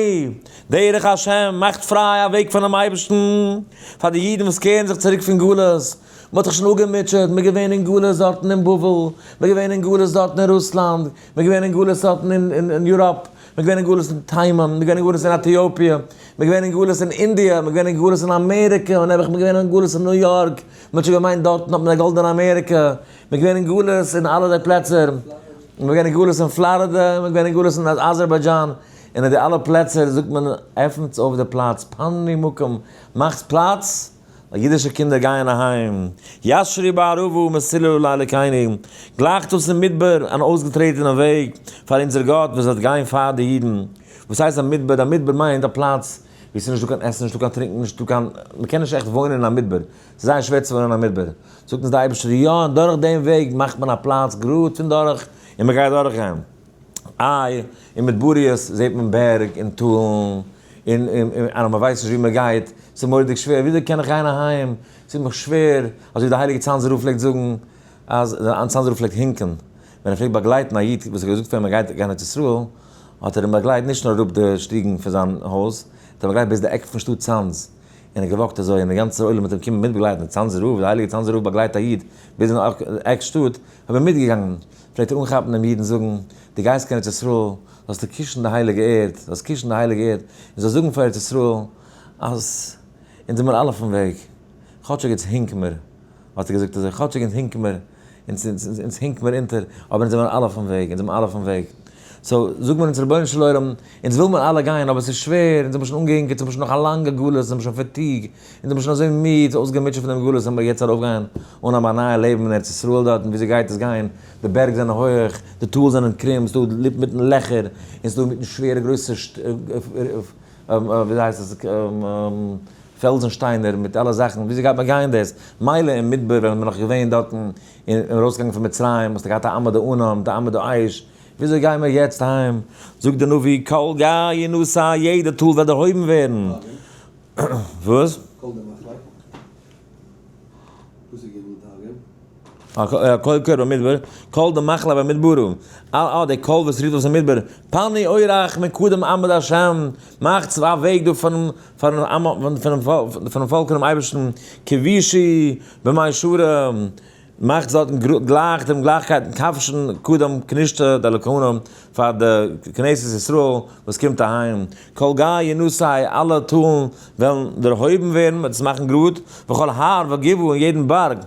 דרך השם, מאכט פריי א וועג פונעם אייבערשטן פאר די אידן וואס קערן זיך צוריק פון גלות, מען האט זיך שוין אפגעמוטשעט, מען איז געווען אין גלות דארטן אין בבל, מען איז געווען אין גלות דארטן אין רוסלאנד, מען איז געווען אין גלות דארטן אין יוראפ, מען איז געווען אין גלות אין תימן, מען איז געווען אין גלות אין עטיאפיע, מען איז געווען אין גלות אין אינדיע, מען איז געווען אין גלות אין אמעריקע, און נעבעך מען איז געווען אין גלות אין ניו יארק, מען האט שוין געמיינט דארטן האט מען א גאלדענע אמעריקע, מען איז געווען אין גלות אין אלע די פלעצער, מען איז געווען אין גלות אין פלארידע, מען איז געווען אין גלות אין אזערביידזשאן, און אין די אלע פלעצער זאגט מען עפנטס אויף די פלאץ, פנו מקום, מאכטס פלאץ, ווייל אידישע קינדער גייען אהיים, ישרו בערבה מסילא לאלוקינו, גלייכט אויס אין מדבר אן אויסגעטרעטענע וועג פאר אונזער גאט וואס וועט גיין פאר די אידן. וואס הייסט א מדבר? א מדבר מיינט א פלאץ וואו עס איז נישטא קיין עסן, נישטא קיין טרינקן, נישטא קיין, מען קען נישט עכט וואוינען אין א מדבר, ס'איז זייער שווער צו וואוינען אין א מדבר. זאגט אונז דער אייבערשטער יא, און דורך דעם וועג מאכט מען א פלאץ גראד פון דורך, און מען גייט דורכגיין. איי, אין מדבריות זעט מען בערג און טאלן, און און מען ווייסט נישט וואו מען גייט, ס'איז מורא'דיג שווער, וויאזוי קען איך גיין אהיים, ס'איז מיך שווער, אזוי ווי דער הייליגער צאנזער רב פלעגט זאגן, אז דער צאנזער רב פלעגט הינקען, ווען ער פלעגט באגלייטן א איד וואס האט געזאגט פאר אים ער גייט קיין ארץ ישראל, האט ער אים באגלייט נישט נאר אראפ די שטיגן פון זיין הויז, האט ער באגלייט ביז די עק פון שטאט צאנז, און ער האט גע walk ט אזוי, און די גאנצע עולם האט אים קומען מיטבאגלייטן, דער צאנזער רב, דער הייליגער צאנזער רב באגלייט א איד ביז אין עק שטאט, האט מען מיטגעגאנגען, פלעגט ער אנכאפן דעם איד און זאגן, דו גייסט קיין ארץ ישראל, זאלסטו קישן די הייליגע ערד, זאלסט קישן די הייליגע ערד, און זאלסט זאגן פאר ארץ ישראל, אז אונז זעמיר אלע אויפן וועג, כאטשיג איצט הינקן מיר, האט ער געזאגט אזוי, כאטשיג אונז הינקן מיר, אונז הינקן מיר אונטער, אבער אונז זעמיר אלע אויפן וועג, אונז זעמיר אלע אויפן וועג. so זאג מיר אונז רבונו של עולם, אונז וויל מיר אלע גיין, אבער ס'איז שווער, אונז האבן שוין אנגעהינקעט, אונז האבן שוין נאך א לאנגע גלות, אונז זעמיר שוין fatigue, אונז זעמיר שוין אזוי מיד, אויסגעמוטשעט פון דעם גלות, זאל מיר יעצט ארויפגיין אנהייבן א נייע לעבן אין ארץ ישראל דארטן, וויאזוי גייט עס גיין, די בערג זענען הויעך, די טאל זענען קרום, ס'דא מיטן לעכער, און ס'דא מיטן שווערע גרויסע וויאזוי הייסט עס, פעלזן שטיינער מיט אלע זאכן, וויאזוי גייט מען גיין דאס? מילא אין מדבר ווען מ'איז נאך געווען דארטן און ארויסגעגאנגען פון מצרים האסטו געהאט א עמוד הענן מיט א עמוד האש, וויאזוי גייען מיר יעצט אהיים? זאגט דער נביא, כל גיא ינשא, יעדע טאל וועט דערהויבן ווערן. וואס? כל דמחלי. פסוק ג' תרגום. קול קורא במדבר, קול דמחלי במדברא, אה די קול וואס רופט אויס אין מדבר, פנו אורח מקדם עמוד השם, מאכטס א וועג דא פארן פארן פאלק פונעם אייבערשטן, כבישי במישרים, מאכטס דארטן גלייך דעם גלייכקייט כבשן קדם כנישתא דאלקהנא פאר די כנסת ישראל וואס קומט אהיים, כל גיא ינשא אלע טאלן וועלן דערהויבן ווערן, מ'וועט עס מאכן גראד, וכל הר וגבעה און יעדן בארג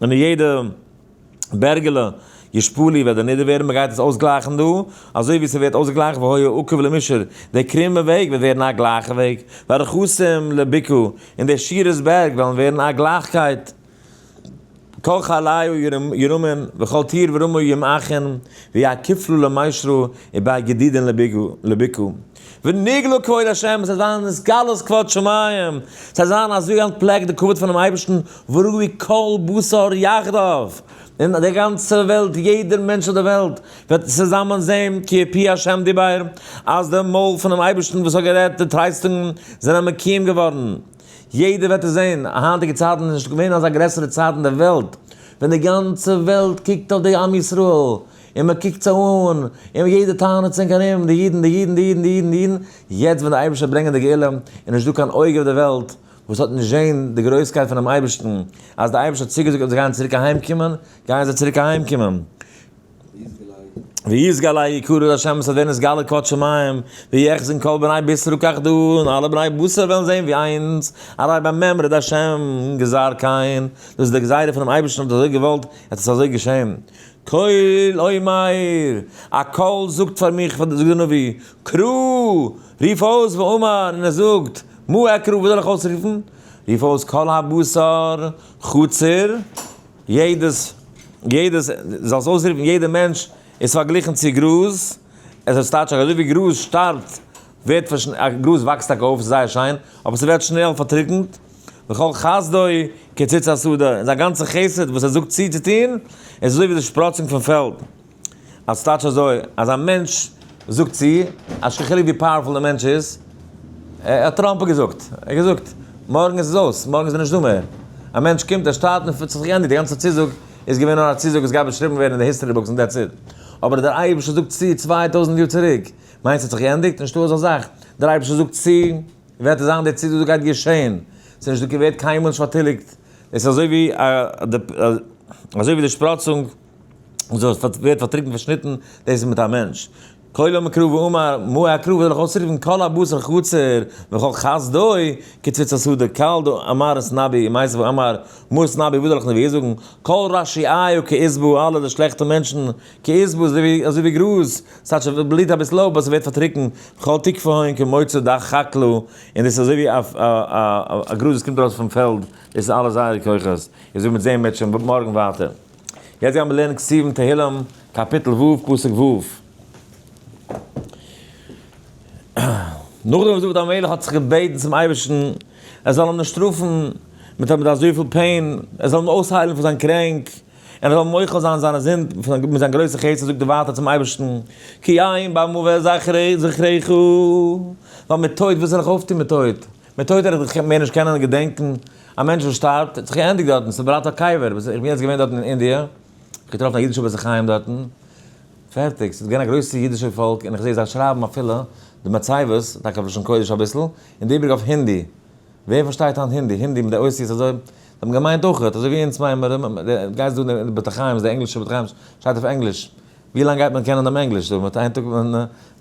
און אין יעדע בערגעלע ישפלו וועט דערנידערט ווערן, מ'גייט עס אויסגלייכן דא, אזוי ווי ס'ווערט אויסגעגלייכט והיה עקוב למישר, דער קרומע וועג וועט ווערן א גלייכע וועג, והרכסים לבקעה, און די שורות בערג וועלן ווערן א גלייכקייט. כל חליו ירומם וכל טיר ורמה ימאכן ויקיף לו למישרו ובי גדידין לבקעה. ונגלה כבוד השם, עס וועט זיין התגלות כבוד שמים, עס וועט זיין אזוי אנטפלעקט די כבוד פונעם אייבערשטן, וראו כל בשר יחדיו, און די גאנצע וועלט, יעדער מענטש אויף די וועלט, וועט צוזאמען זען כי פי השם דיבר, אז די מויל פונעם אייבערשטן וואס האט גערעדט די טרייסטונגען זענען מקוים געווארן. יעדער וועט עס זען, היינטיגע צייטן איז נישט געווען אזא גרעסערע צייט אין די וועלט, ווען די גאנצע וועלט קוקט אויף די עם ישראל, און מען קוקט זיי אן, און יעדער טענה'ט זיך ארום, די אידן, די אידן, די אידן, די אידן, די אידן, יעצט ווען די אייבערשטער וועט ברענגען די גאולה, איז נישט דא קיין אויג אויף די וועלט וואס האט נישט זען די גרויסקייט פונעם אייבערשטן, אז די אייבערשטער האט צוגעזאגט אז זיי גייען צוריק אהיים קומען, גייען זיי צוריק אהיים קומען. ויתגלה יקרא השם, עס וועט ווערן נתגלה כבוד שמים, ויחזון כל בני בשרו כאחדא, און אלע בני בשר וועלן זען ווי איינס, הרי במימרא דהשם גזר כן, דאס איז די גזירה פונעם אייבערשטן האט אזוי געוואלט, עס איז אזוי געשען. קול אומר, א קול זאגט פאר מיך, זאגט דער נביא, קרא, רוף אויס ואמר, און ער זאגט, מה אקרא, וואס זאל איך אויסרופן? רוף אויס כל הבשר חציר, יעדעס, יעדעס, זאלסט אויסרופן יעדער מענטש איז פארגליכן צו גראז, עס איז טייטש אז אזוי ווי גראז שטארבט, ווערט פארש, א גראז וואקסט טאקע אויף, ס'איז זייער שיין, אבער ס'ווערט שנעל פארטריקנט, וכל חסדו כציץ השדה, און זיין גאנצע חסד וואס ער זאגט צו צו טון, איז אזוי ווי די שפראצונג פון פעלד. אז ס'טייטש אזוי, אז א מענטש זאגט צו, אז נישט קיין חילוק ווי powerful דער מענטש איז, ער האט טראמפ געזאגט, ער האט געזאגט, מארגן איז עס אויס, מארגן איז ער נישט דא מער. א מענטש קומט, ער שטארבט און ס'האט זיך געענדיגט, די גאנצע צוזאג איז געווען נאר א צוזאג וואס גייט באשריבן ווערן אין די history books און that's it. אבער דער אייבערשטער זאגט צו 2000 יאר צוריק, מיינסט ס'האט זיך געענדיגט? נישטא אזא זאך. דער אייבערשטער זאגט צו, וועט עס זיין, די צוזאג גייט געשען. ס'איז נישט דא, ווערט קיינמאל נישט פארטיליגט. עס איז אזוי ווי אזוי ווי די שפראצונג וואס ווערט פארטריקנט פארשניטן, דאס איז מיט א מענטש. קול אומר קרא ואמר, מה אקרא וועל איך אויסרופן כל הבשר חציר וכל חסדו כציץ השדה קל דא אמר התנבאי מיתיב ואמר מה אתנבא וואס זאל איך נבואה זאגן כל רשיעיא כעשבא אלע די שלעכטע מענטשן כעשבא אזוי ווי גראז ס'טייטש עס בליט אביסל אויף אבער ס'ווערט פארטריקנט וכל תקפהון כמוצא דחקלא און דאס איז אזוי ווי א גראז וואס קומט ארויס פון פעלד דאס איז אלע זייערע כוחות איז ווי מ'וועט זען מ'וועט שוין מארגן ווייטער. יעצט גייען מיר לערנען כתובים תהילים קאפיטל ו' פסוק ו'. נאכדעם וואס דוד המלך האט זיך געבעטן צום אייבערשטן ער זאל אים נישט שטראפן מיט אזויפיל pain, ער זאל אים אויסהיילן פון זיין קרענק, און ער זאל מוחל זיין זיינע זינד מיט זיין גרויסע חסד, זאגט ער ווייטער צום אייבערשטן, כי אין במות אזכרך, ווייל מיט טויט, וואס זאל איך אויפטון מיט טויט? מיט טויט וועל איך דיך מער נישט קענען געדענקען, א מענטש וואס שטארבט, האט זיך געענדיגט דארטן, ס'בלייבט א קבר, איך בין יעצט געווען דארטן אין אינדיע, איך געטראפן א אידישע בית החיים דארטן, פערטיג, ס'איז געווען א גרויסע אידישע פאלק, און איך זע זיי שרייבן אפילו די מצבות, טאקע אויף לשון קודש אביסל, און די איבריגע אויף הינדי, ווער פארשטייט היינט הינדי? הינדי מיט די אותיות אזוי, זיי האבן געמיינט אויכעט, אזוי ווי אונז מיינען מיר, גייסט דא אין די בית החיים, די ענגלישע בית החיים שטייט אויף ענגליש, ווי לאנג גייט מען קענען דעם ענגליש דא? מ'וועט איין טאג ווען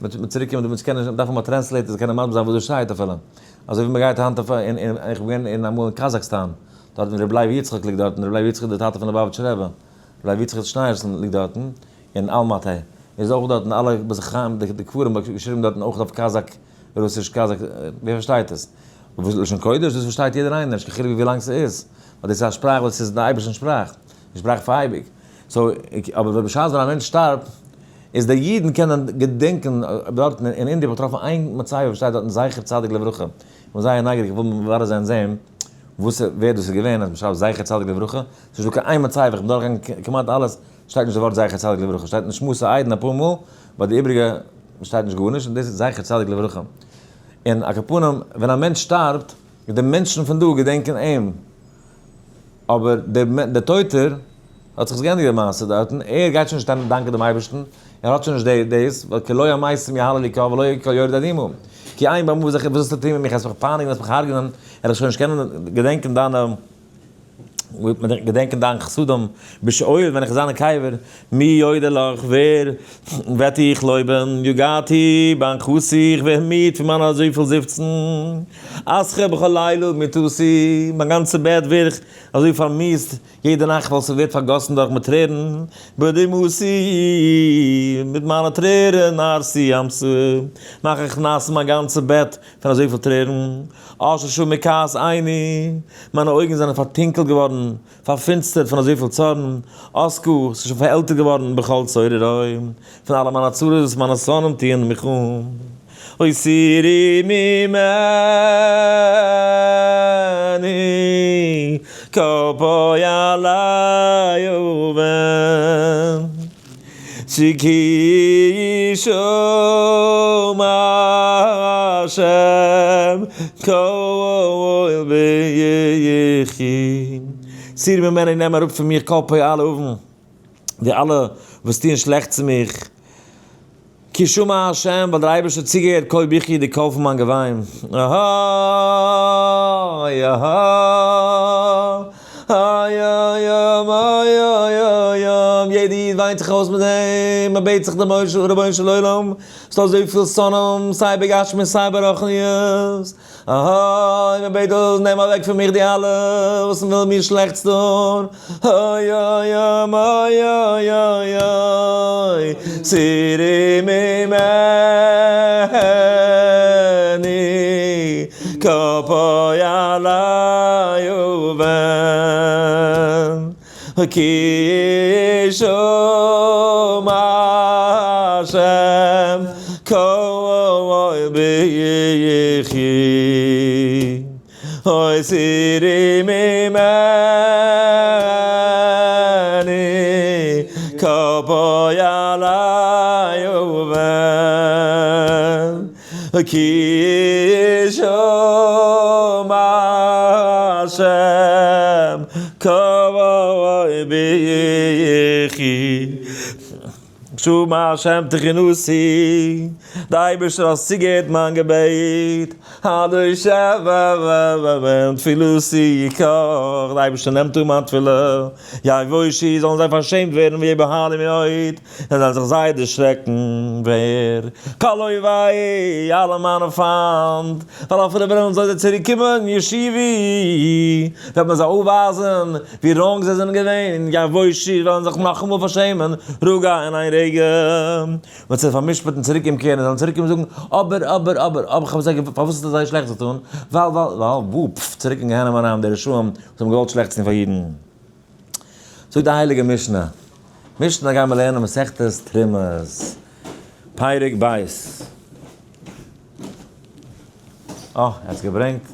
מ'וועט צוריק קומען דא מ'וועט קענען דארפן האבן א translator זאל קענען מסביר זיין וואס דא שטייט אפילו. אזוי ווי מ'גייט היינט אויף אין אין איך בין געווען אין אמאל אין קאזאקסטאן, דארט ווי רבי לוי יצחק ליגט דארטן, רבי לוי יצחק איז דער טאטע פון ליובאוויטשער רבי, רבי לוי יצחק שניאורסאן ליגט דארטן, אין אלמאטי איז אויך דארטן אלע בית החיים די קברים געשריבן דארטן אויך אויף קאזאק רוסיש קאזאק ווער פארשטייט עס? לשון קודש דאס פארשטייט יעדער איינער נישט קיין חילוק ווי לאנג ס'איז, ווייל דאס איז א שפראך וואס איז די אייבערשטענס שפראך, די שפראך פאר אייביג. so, אבער בשעת ווען א מענטש שטארבט, איז די אידן קענען געדענקען דארטן אין אינדיע האב איך געטראפן איין מצבה וואס שטייט דארטן זכר צדיק לברכה, איך בין זייער נייגעריג איך וויל מברר זיין זעהן וואס ווער דאס איז געווען אז מ'שרייבט זכר צדיק לברכה, ס'איז נישט דא קיין איין מצבה, איך בין דורכגעגאנגען כמעט אלעס, שטייט נישט די ווארט זכר צדיק לברכה, שטייט נשמתו עדן אפאר מאל, ביי די איבריגע שטייט נישט גארנישט, און דאס איז זכר צדיק לברכה. און על כל פנים, ווען א מענטש שטארבט, די מענטשן פון דא געדענקען אים. אבער דער טויטער האט זיך געענדיגט די מעשה דארטן, ער גייט שוין נישט דאנקען דעם אייבערשטן, ער האט שוין נישט דאס, ווייל כי לא המתים יהללו קה ולא כל יורדי הדמעה, כי אין במות זכר, וואס זאלסטו טון מיט מיך, וועסט מיך פייניגן, וועסט מיך הרג'נען, ער וועט שוין נישט קענען געדענקען דיינע, געדענקען דיין חסדים, בשאול ווען איך זיין אין קבר, מי יודה לך, ווער וועט דיך לויבן, יגעתי באנחתי, איך ווער מיד פון מיינע אזויפיל זיפצן, אסחה בכל לילה מיטתי, מיין גאנצע בעט ווער איך אזוי פארמיאוסט יעדע נאכט ווייל ס'ווערט פארגאסן דורך מיט טרערן, בדמעתי, מיט מיינע טרערן ארסי אמסה, מאך איך נאס מיין גאנצע בעט פון אזויפיל טרערן, עששה מכעס עיני, מיינע אויגן זענען פארטונקלט געווארן פארפינסטערט פון אזויפיל צארן, אזקה, ס'איז שוין פארעלטערט געווארן בכל צוררי, פון אלע מיינע צרות וואס מיינע שונאים טוען מיך אן. הסירי ממני כל פועלי און, כי שמע השם קול בכי. סיר ממני נעם אראפ פון מיך כל פועלי און, די אלע וואס טוען שלעכטס צו מיך. כי שמע השם, ווייל דער אייבערשטער האט צוגעהערט קול בכי, די קול פון מיין געוויין. אהא אהא איי איי איי איי איי איי, יעדע איד וויינט. לערנט זיך אויס מיט דעם, מען בעט זיך דעם רבונו של עולם, ס'דא אזויפיל שונאים, סיי בגשמיות סיי ברוחניות, אוי, מען בעט דאס, נעם אוועק פון מיך די אלע וואס ווילן מיר שלעכטס טון, אוי אוי אוי אוי אוי אוי, סירי ממני, כפוי עלי ובן, כי שום השם כל ביחי, אוי סירי ממני, כפוי עלי ובן, כי שום השם כל ביחי. שום השם תחינוסי, די אייבערשטער האסט צוגעהערט מיין געבעט, הדור תפילתי יקח, די אייבערשטער נעמט אן מיין תפילה, יבושי זאלן זיי פארשעמט ווערן ויבהלו מאוד, זיי זאלן זיך זייער דערשרעקן, ווער? כל אויבי, אלע מיינע פיינט, ווייל אפילו וועלן זיי צוריק קומען, ישיבי, וועט מען זיי אויפווייזן ווי wrong זיי זענען געווען, יבושי, וועלן זיך נאכאמאל פארשעמען, רגע אין איין רגע, וועט זיי פאר'משפט'ן צוריק אומקערן, זיי זאלן צוריק קומען זאגן, אבער, אבער, אבער, אבער, כ'האב זיי, פארוואס האסטו זיי שלעכטס געטאן? ווייל, ווייל, ווייל, וואו, פף, צוריק אין גיהנום אריין, די רשעים וואס האבן געוואלט שלעכטס טון פאר אידן. זאגט די הייליגע משנה, משנה גייען מיר לערנען מסכת תרומות, פרק ב'. אה, ער האט עס געברענגט,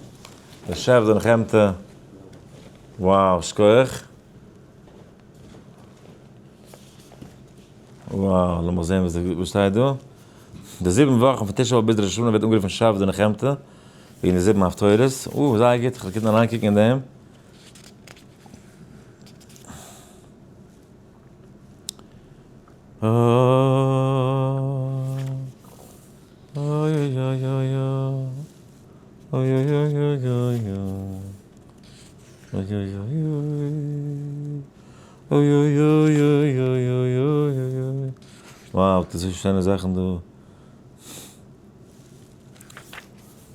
דער שעף דער נחמתא, wow, שכוח. Wow, לאמיר זען וואס שטייט דא. די 7 וואכן פון תשעה באב ביז ראש השנה ווערט אנגערופן שבט דנחמתא, וועגן די 7 הפטורות. או, זייער גוט, איך וועל קענען אריינקוקן אין דעם. אוי אוי אוי אוי אוי אוי אוי אוי אוי אוי אוי אוי אוי אוי אוי אוי אוי אוי אוי. Wow, דאס איז שיינע זאכן דא.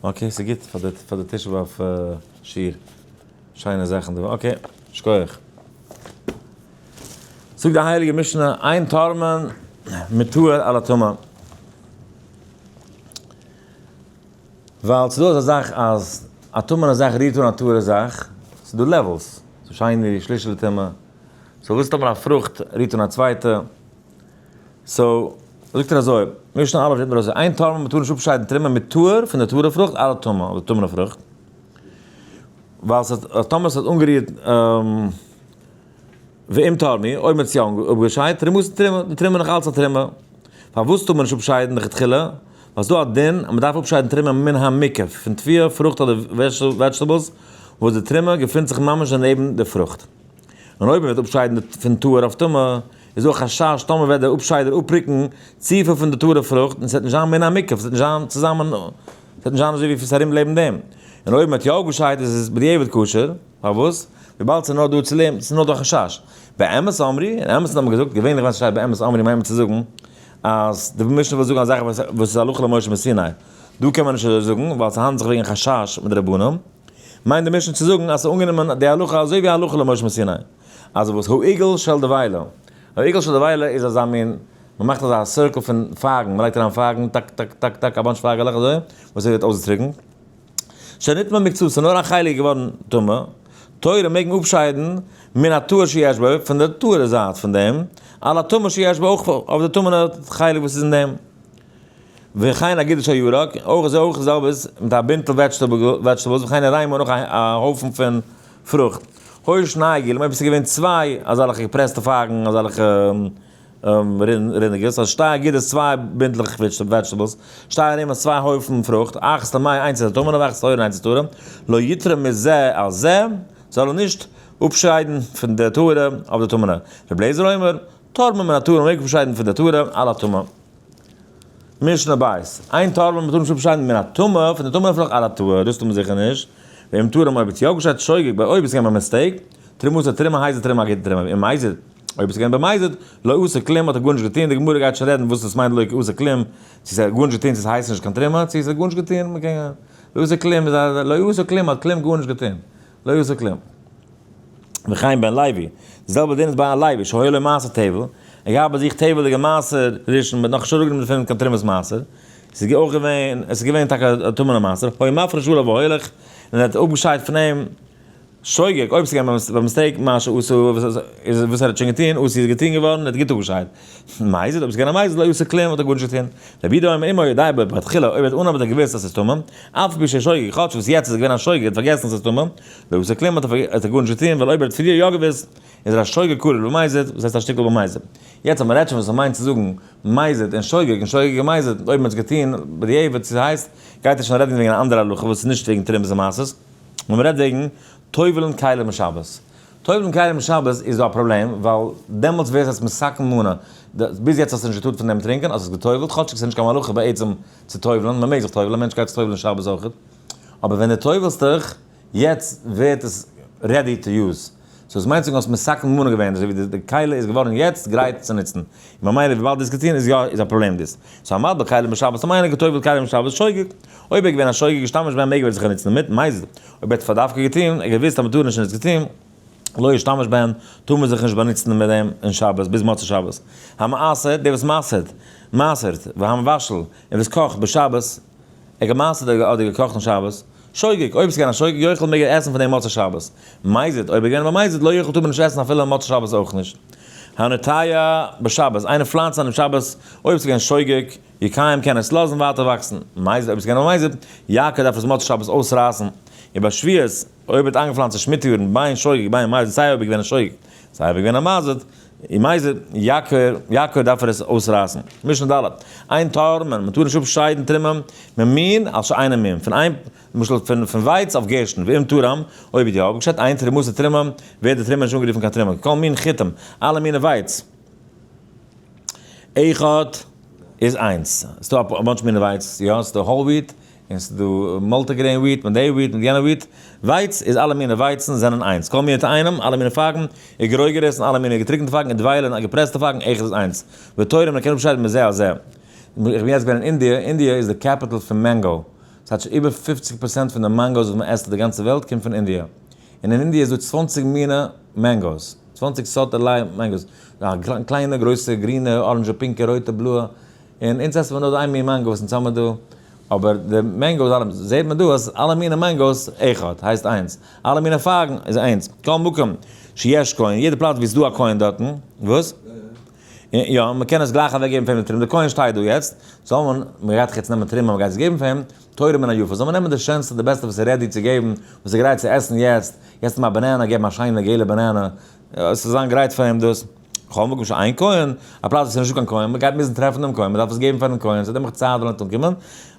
Okay, ס'גוט פאר די תשעה באב שיעור. שיינע זאכן דא. Okay, שכוח. זאגט די הייליגע משנה, אין תורמין מטהור על הטמא. ווייל ס'דא אזא זאך אז א טמא'נע זאך רירט אן א טהור'ע זאך, ס'דא levels, ס'איז שני שלישי לטומאה, so וואס טאמער א פרוכט רירט אן א צווייטע, so זאגט ער אזוי, משנה א' זאגט ער אזוי, אין תורמין מ'טאר נישט אפשיידן תרומה מטהור פון די טהור'ע פרוכט על הטמא, אדער טמא'נע פרוכט, ווייל ס'האט, טאמער ס'האט אנגערירט ואם תרמי, אויב מ'האט עס יא אפגעשיידט, תרומה איז תרומה, די תרומה איז נאך אלץ א תרומה. פארוואס טאר מען נישט אפשיידן לכתחילה? ווייל ס'דא א דין אז מ'דארף אפשיידן תרומה מן המוקף, פון תבואה, פרוכט אדער vegetables, וואס די תרומה געפינט זיך ממש דערנעבן די פרוכט. און אויב מ'וועט אפשיידן פון טהור אויף טמא, איז דא א חשש טאמער וועט דער אפשיידער אפרוקן צופיל פון די טהור'ע פרוכט און ס'וועט נישט זיין מן המוקף, ס'וועט נישט זיין צוזאמען, ס'וועט נישט זיין אזוי ווי ס'איז ארום לעבן דעם. און אויב מ'האט יא אפגעשיידט איז עס בדיעבד כשר. פארוואס? וויבאלד ס'איז נאר דא צו לעבן, ס'איז נאר דא א חשש. באמת אמרי, אין אמת'ן האט מען געזאגט, געווענליך ווען ס'שטייט באמת אמרי מיינט מען צו זאגן אז די משנה וויל זאגן א זאך וואס איז הלכה למשה מסיני. דא קען מען נישט אזוי זאגן, ווייל ס'האנדלט זיך וועגן חשש מדרבנן. מיינט די משנה צו זאגן אז ס'איז אנגענומען די הלכה אזוי ווי הלכה למשה מסיני. אז וואס העיגול של דבילה. העיגול של דבילה איז אזא מין, מ'מאכט אזא circle פון פייגן, מ'לייגט אריין פייגן, טאק טאק טאק טאק, א bunch פייגעלעך אזוי, וואס ס'ווערט אויסגעטריקנט. שנטמא מקצתו, ס'איז נאר א חלק געווארן טמא, תורה מעג מען אפשיידן מן הטהור שיש בו, פון די טהור'ע זייט פון דעם, על הטמא שיש בו, אויך אויף די טמא'נע חלק וואס איז אין דעם. וכן אגודת הירק, אויך איז אויך די זעלבע איז מיט א בינטל vegetables, וכן הרימה און אויך א הויפן פון פרוכט. היו שני עיגולים, אויב עס איז געווען צוויי אזעלכע געפרעסטע פייגן, אזעלכע רינדיגעס, אז שתי אגודות צוויי בינטלעך vegetables, שתי ערימות צוויי הויפן פרוכט, אחת טמאה איינס איז א טמא'נע ואחת טהורה איינס איז טהורה, לא יתרום מזה על זה, זאל ער נישט אפשיידן פון די טהורה אויף די טמא'נע. רבי אליעזר אומר, תורמין מן הטהור מעג אפשיידן פון די טהורה על הטמא. משנה בית, אין תורמין מ'טאר נישט אפשיידן מן הטמא פון די טמא'נע פרוכט על הטהור, דאס טאר מען זיכער נישט. ואם תרם אויב האט יא געשיידט שוגג ביי אויב איז געווען א mistake, תרומתו תרומה הייסט די תרומה א גוטע תרומה, ואם מזיד. אויב עס איז געווען במזיד, לא עשה כלום האט ער גארנישט געטון, די גמרא גייט שוין רעדן וואס עס מיינט לא עשה כלום, צו עס האט גארנישט געטון צו עס הייסט נישט קיין תרומה, צו עס האט גארנישט געטון, מען קען, לא עשה כלום איז א, לא עשה כלום האט כלום גארנישט געטון, לא עשה כלום. וכן בן לוי, די זעלבע דין איז ביי א לוי, שהיה לו מעשר טבל, ער געהאט ביי זיך טבל'דיגע מעשר ראשון, מ'האט נאכנישט אראפגענומען דערפון קיין תרומת מעשר, עס איז אויך געווען, עס איז געווען טאקע א טמא'נע מעשר, היה מפריש עליו והולך, און ער האט אפגעשיידט פון אים שוגג, אויב עס איז געווען ביי mistake, מה שעשה, איז וואס ער האט שוין געטון, עשו איז געטון געווארן, ער האט גוט אפגעשיידט. מזיד, אויב עס איז געווען א מזיד, לא עשה כלום, האט ער גארנישט געטון. רבי יהודה אומר אם היה יודע בו בתחילה, אויב ער האט אנהויב האט ער געוואוסט אז עס איז טמא, אף על פי ששוגג, כאטש וואס יעצט איז ער געווען א שוגג, ער האט פארגעסן אז עס איז טמא, לא עשה כלום, האט ער גארנישט געטון, ווייל אויב ער האט פריער יא געוואוסט, איז ער א שוגג קרוב למזיד, וואס הייסט א שטיקל במזיד. יעצט אז מען רעדט שוין וואס עס מיינט צו זאגן מזיד און שוגג און שוגג און מזיד, אויב מען האט עס געטון בדיעבד צו ס'הייסט, גייט ער שוין רעדן וועגן א אנדערע הלכה וואס איז נישט וועגן תרומות ומעשרות, נאר מען רעדט וועגן טובל'ן כלים אין שבת. טובל'ן כלים אין שבת איז דא א פראבלעם, ווייל דעמאלטס ווערט עס מתקן מנא. ביז יעצט האסטו נישט געטארט פון דעם טרינקען, האסט עס געטובל'ט, כאטשיג ס'איז נישט קיין מלאכה בעצם צו טובל'ן, מען מעג זיך טובל'ן, א מענטש גייט זיך טובל'ן שבת אויכעט, אבער ווען דו טובל'סט דיך, יעצט ווערט עס ready to use. so עס מיינט זאגן האסט מתקן מנא געווען, אזוי ווי די כלי איז געווארן יעצט גרייט צו נוצן. און ממילא וויבאלד דו האסט געטון איז יא איז א פראבלעם דאס. so המטביל כלים בשבת מיינען געטובלט כלים בשבת שוגג. אויב ער איז געווען א שוגג השתמש בהם מעג ער זיך נוצן דערמיט, מזיד. אויב ער האט פאר דווקא געטון, ער האט געוואוסט אז מען טאר נישט און ער האט עס געטון, לא ישתמש בהם, טאר מען זיך נישט באנוצן מיט דעם אין שבת ביז מוצאי שבת. המעשר, דער וואס מעשר'ט, מעשר'ט, והמבשל, און וואס קאכט בשבת, ער געמעשר'ט אדער געקאכט אין שבת, שוגג, אויב עס איז געווען א שוגג יאכל מעג ער עסן פון דעם מוצאי שבת. מזיד, אויב ער איז געווען במזיד לא יאכל טאר מען נישט עסן אפילו מוצאי שבת אויך נישט. הנוטע בשבת, איינער פלאנצט אן אום שבת, אויב עס איז געווען שוגג, יקיים קען עס לאזן ווייטער וואקסן. מזיד, אויב עס איז געווען במזיד, יעקר דארף עס מוצאי שבת אויסרייסן. ובשביעית, אויב ער האט איינגעפלאנצט אין שמיטה יארן, בין שוגג בין מזיד, סיי אויב ער איז געווען א שוגג, סיי אויב ער איז געווען א מזיד, און מזיד, יעקר, יעקר דארף ער עס אויסרייסן. משנה ד', אין תורמין, מען טאר נישט אפשיידן תרומה ממין על שאינו מין, פון איין, למשל פון פון ווייץ אויף גערשטן, ואם תרם, אויב האט יא אפגעשיידט אין תרומתו תרומה, ווערט די תרומה נישט אנגערופן קיין תרומה, כל מין חיטים, אלע מיני ווייץ. אחד איז איינס. ס'דא א bunch מיני ווייץ, יא, ס'דא whole wheat, און ס'איז דא multigrain wheat מיט די wheat מיט יענע wheat, ווייץ איז אלע מיני ווייצן זענען איינס, כל מיני תאנים, אלע מיני פייגן, און גרויגערעס און אלע מיני געטריקענטע פייגן און דבילה און געפרעסטע פייגן אחד איז איינס, ותורם מען קען אפשיידן מזה על זה. איך בין יעצט געווען אין אינדיע, אינדיע איז די capital פון mango, ס'הייטש איבער 50% פון די mangoes וואס מען עסט אויף די גאנצע וועלט קומט פון אינדיע, און אין אינדיע איז דא 20 מיני mangoes, 20 סארט ערליי mangoes, קליינע, גרויסע, גרינע, אראנדזשע, פינקע, רויטע, בלויע, און אונז עסן מיר נאר די איין מין mango וואס אונז האמיר דא, אבער די mangoes אלע, זעט מען דא אז אלע מיני mangoes אחד, הייסט איינס, אלע מיני פייגן איז איינס, כל מקום שיש כהן, יעדע פלאץ ווי עס איז דא א כהן דארטן, וואס? יא, מען קען עס גלייך אוועק געבן פאר אים די תרומה, די כהן שטייט דא יעצט, זאל מען, מען גייט דאך יעצט נעמען תרומה, מען גייט עס געבן פאר אים, תורם מן היפה, זאל מען נעמען די שענסטע, די בעסטע וואס איז ready צו געבן, וואס איז גרייט צו עסן יעצט, יעצט נעם א banana, געב אים א שיינע געלע banana, עס זאל זיין גרייט פאר אים דאס. כל מקום שאין כהן, א פלאץ וואס איז נישטא קיין כהן, מען גייט מוזן טרעפן דעם כהן, מען דארף עס געבן פארן כהן, ס'וועט נעמען צייט ווילאנג אנקומען,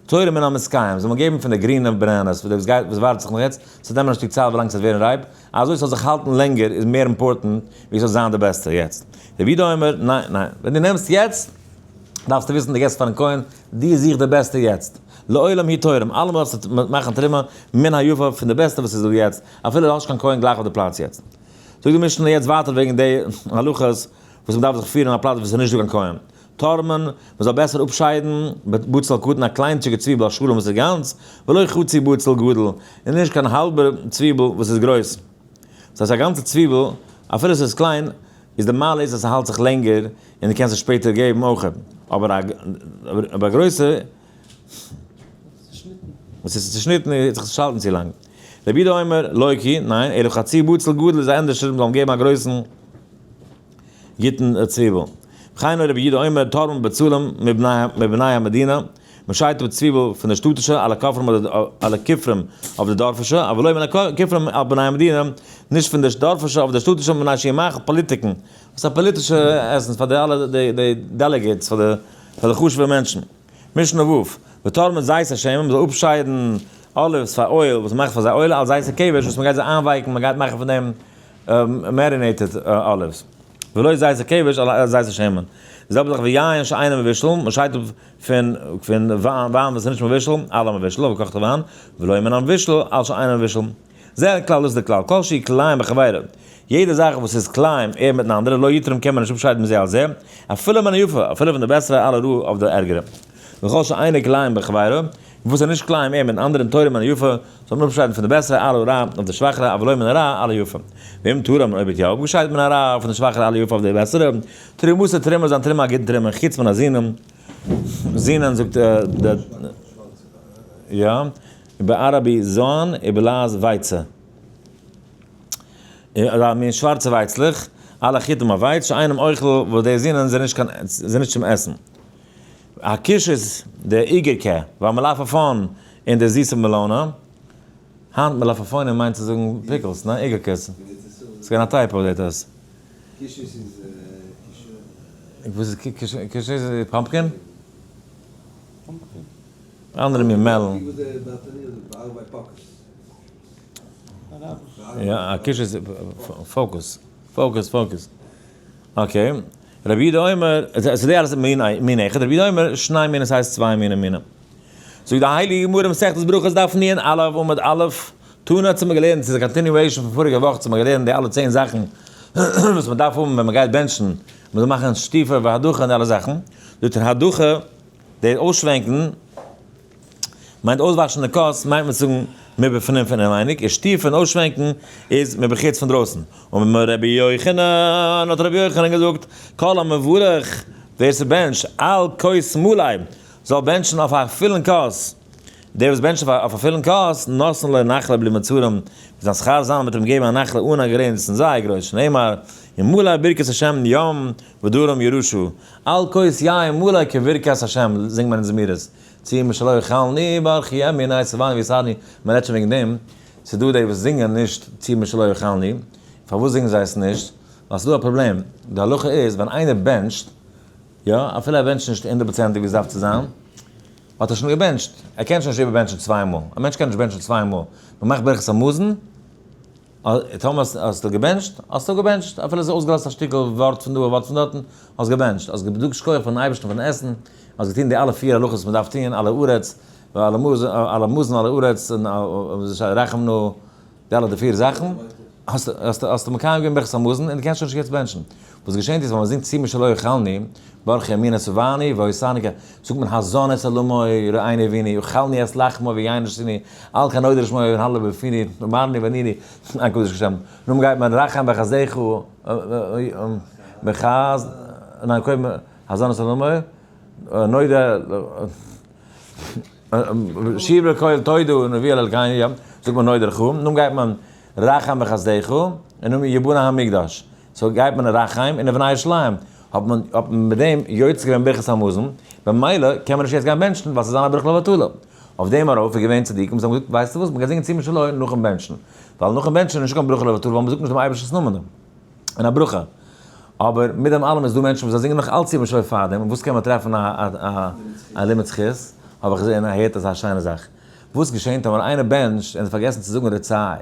תורם מן המתקיים, זאל מען געבן פון די גרינע bananas, וואס גייט, וואס ווארט זיך נאך יעצט, ס'וועט נעמען א שטיק צייט ווילאנג ס'וועט ווערן רייפ, אזוי ס'זאל זיך האלטן לענגער איז מער important ווי ס'זאל זיין די בעסטע יעצט. רבי יהודה אומר, ניין, ניין, ווען דו נעמסט יעצט, דארפסטו וויסן דו געבסט פארן כהן, דו זוך די בעסטע יעצט. לעולם הוא תורם, אלעמאל דארפסטו מאכן תרומה מן היפה פון די בעסטע וואס איז דא יעצט, אפילו דו האסט נישט קיין כהן גלייך אויף די פלאץ יעצט. זאגט די משנה יעצט ווייטער וועגן די הלכות וואס מען דארף זיך פירן אין א פלאץ וואס איז נישט דא קיין כהן. תורמין, מען זאל בעסער אפשיידן בצל קטן א קליינטשיגע צוויבל השלם וואס איז גאנץ, ולא חצי בצל גדול, און נישט קיין האלבע צוויבל וואס איז גרויס. דאס הייסט א גאנצע צוויבל, אפילו עס איז קליין, איז די מעלה איז אז ס'האלט זיך לענגער און דו קענסט עס שפעטער געבן אויך. אבער א גרויסע. וואס איז צושניטן איז זיך נישט האלטן צו לאנג. רבי יהודה אומר, לא כי, ניין, אלא חצי בצל גדול איז ענדערש מ'זאל אים געבן א גרויסן גוטן צוויבל. וכן רבי יהודה אומר, תורמים בצלים מבני המדינה, מ'שיידט אפ צוויבל פון די שטאטישע, על הכופרים אדער על הכופרים אויף די דארפישע, אבל לא מן הכופרים על בני המדינה, נישט פון די דארפישע אויף די שטאטישע, מפני שהוא מאכל פאליטיקן, וואס איז א פאליטישע עסן פאר די אלע די delegates, פאר די חשוב'ע מענטשן. משנה ו', ותורמין זית השמן, מ'זאל אפשיידן olives פאר oil, וואס מ'מאכט פאר זיי oil, על זית הכבש, וואס מ'גייט זיי איינווייקן, מ'גייט מאכן פון דעם marinated olives. ולא זית הכבש, על זית השמן. די זעלבע זאך ווי יין שאינו מבושל, מ'שיידט אפ פון פון וויין וואס איז נישט מבושל, על המבושל, אויף געקאכטע וויין, ולא מן המבושל, על שאינו מבושל. זה הכלל, דאס איז די כלל, כל שהוא כלאיים בחבירו, יעדע זאך וואס איז כלאיים ער מיטן אנדערע, לא יתרום קען מען נישט אפשיידן מזה על זה, אפילו מן היפה, אפילו פון די בעסערע על הרעה אויף די ערגערע. וכל שאינו כלאיים בחבירו, און וואס איז נישט כלאיים ער מיטן אנדערן תורם מן היפה, זאל מען אפשיידן פון די בעסערע על הרע אויף די שוואכערע, אבל לא מן הרע על היפה. ואם תרם, אויב האט יא אפגעשיידט מן הרע פון די שוואכערע על היפה אויף די בעסערע, תרומתו תרומה זיין תרומה א גוטן תרומה, חוץ מן הזינים, זינען זאגט די. יא, בערבי זאן איבערלאז ווייצע. אזא מין שווארצע ווייצלעך, אלע חיטים אויף ווייץ, שאינם אוכל וואס די זינען זענען נישט קיין זענען נישט צום עסן. הקיש איז די איגערקע, והמלפפון און די זיסע מעלאנע. היינט מלפפונים מיינט צו זאגן pickles, ניין? איגערקעס. ס'איז געווען א typo זעט אויס. קישעס איז קישע. וואס איז קישעס? איז pumpkin? אנדערע מין melon. יא, א קיש איז focus, focus, focus. Okay. רבי יהודה אומר, ס'איז די אלעס מין מין אחד, רבי יהודה אומר, שני מינים ס'הייסט צוויי מיני מינים. זאגט די הייליגע גמרא מסכת ברכות דף נ א עמוד א', תנא האט מיר געלערנט, ס'איז א continuation פון פאריגע וואך, האט מיר געלערנט די אלע 10 זאכן וואס מ'דארף האבן ווען מ'גייט בענטשן, מ'זאל מאכן שטיפה והדחה און די אלע זאכן. זאגט ער הדחה, די אויסשווענקן מיינט אויסוואשן די כוס מיינט מען צו זאגן מבפנים פון אינווייניג, און שטיפה און אויסשווענקן איז מבחוץ פון דרויסן. אמר רבי יוחנן, האט רבי יוחנן געזאגט, כל המברך, ווער ס'בענטשט על כוס מלא, זאל בענטשן אויף א פולן כוס, דער וואס בענטשט אויף א פולן כוס, נותנין לו נחלה בלי מצרים, וועט זיין שכר זיין מ'וועט אים געבן א נחלה אן א גרעניצן, זייער גרויס, שנאמר, ומלא ברכת השם ים ודרום ירשו, על כוס יין מלא כברכת השם, זינגט מען אין זמירות, צי משלא אכלני ברכי ימיני שבעני ויסעדני, מען רעדט שוין וועגן דעם, ס'איז דא די וואס זינגען נישט צי משלא אכלני, פארוואס זינגען זיי עס נישט? ווייל ס'איז דא א פראבלעם, די הלכה איז ווען איינער בענטשט, יא, אפילו ער בענטשט נישט הונדערט פראצענטיג ווי עס דארף צו זיין, האט ער שוין געבענטשט, ער קען שוין נישט איבערבענטשן צוויי מאל, א מענטש קען נישט בענטשן צוויי מאל, מען מאכט ברכת המזון, טאמער האסטו געבענטשט, האסטו געבענטשט, אפילו עס איז אויסגעלאזט א שטיקל ווארט פון דא א ווארט פון דארטן, האסט געבענטשט, האסט געזאגט שכוח פארן אייבערשטן פארן עסן, האסט געטון די אלע פיר הלכות וואס מען דארף טון, על הארץ, ועל המזון על הארץ, און רחם נא, די אלע די פיר זאכן, האסטו מקיים געווען ברכת המזון און דו קענסט שוין נישט יעצט בענטשן. וואס געשענט איז ווען מען זינגט צו משלא אכלני, ברכי ימינו שבעני והוסני כ, זאגט מען הזן את עולמו ראיני אביני, אכלני את לחמו ויין שתיני, על כן נודע לשמו ונהלל בפיני, אמרני ועניני, אין קדוש כשם. נאכדעם גייט מען רחם וחסדך, וחס, ניין קודם הזן את עולמו, נודע, שיר בקול תודה ונביא אל אלקינו, יא, זאגט מען נודה לך, נאכדעם גייט מען רחם וחסדך, און נאכדעם יבנה המקדש. so גייט מען רחם און ובנה ירושלים. האט מען האט מען מיט דעם יוצא געווען ברכת המזון, במילא קען מען נישט יעצט גיין בענטשן ווייל ס'איז זיין א ברכה לבטלה. אויף דעם ארויף איז געווען צדיקים וואס האבן געזאגט ווייסטו וואס, מ'גייט זינגען צו משלו נאכן בענטשן. ווייל נאכן בענטשן איז נישטא קיין ברכה לבטלה ווייל מ'זאגט נישט דעם אייבערשטנ'ס נאמען אין א ברכה. אבער מיט דעם אלעם איז דא מענטשן וואס זיי זינגען נאך אלץ צו משלו פארדעם, און וואס קען מען טרעפן א א לימוד זכות? האב איך געזען הערט אזא שיינע זאך. וואס געשענט טאמער איינער בענטשט און האט פארגעסן צו זאגן רצה?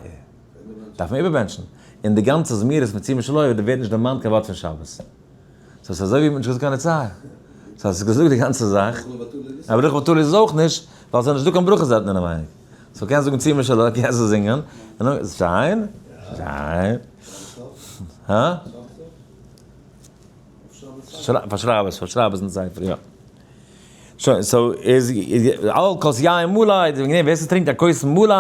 דארף מען איבערבענטשן. און די גאנצע זמירות מיט צו משלו ווערט נישט דערמאנט קיין ווארט פון שבת. so ס'איז אזוי ווי מ'האט נישט געזאגט קיין רצה. so האסט געזאגט די גאנצע זאך. א ברכה בטלה איז עס אויך נישט, ווייל ס'איז נישטא קיין ברכות דארטן אינעווייניג. so קענסט זאגן צו משלו, קענסט עס זינגען. שיין. שיין. הא? פארשרייב עס, פארשרייב עס אין ספר, יא. שוין, so איז על כוס יין מלא, וועגן דעם ווער ס'טרינקט א כוס מלא,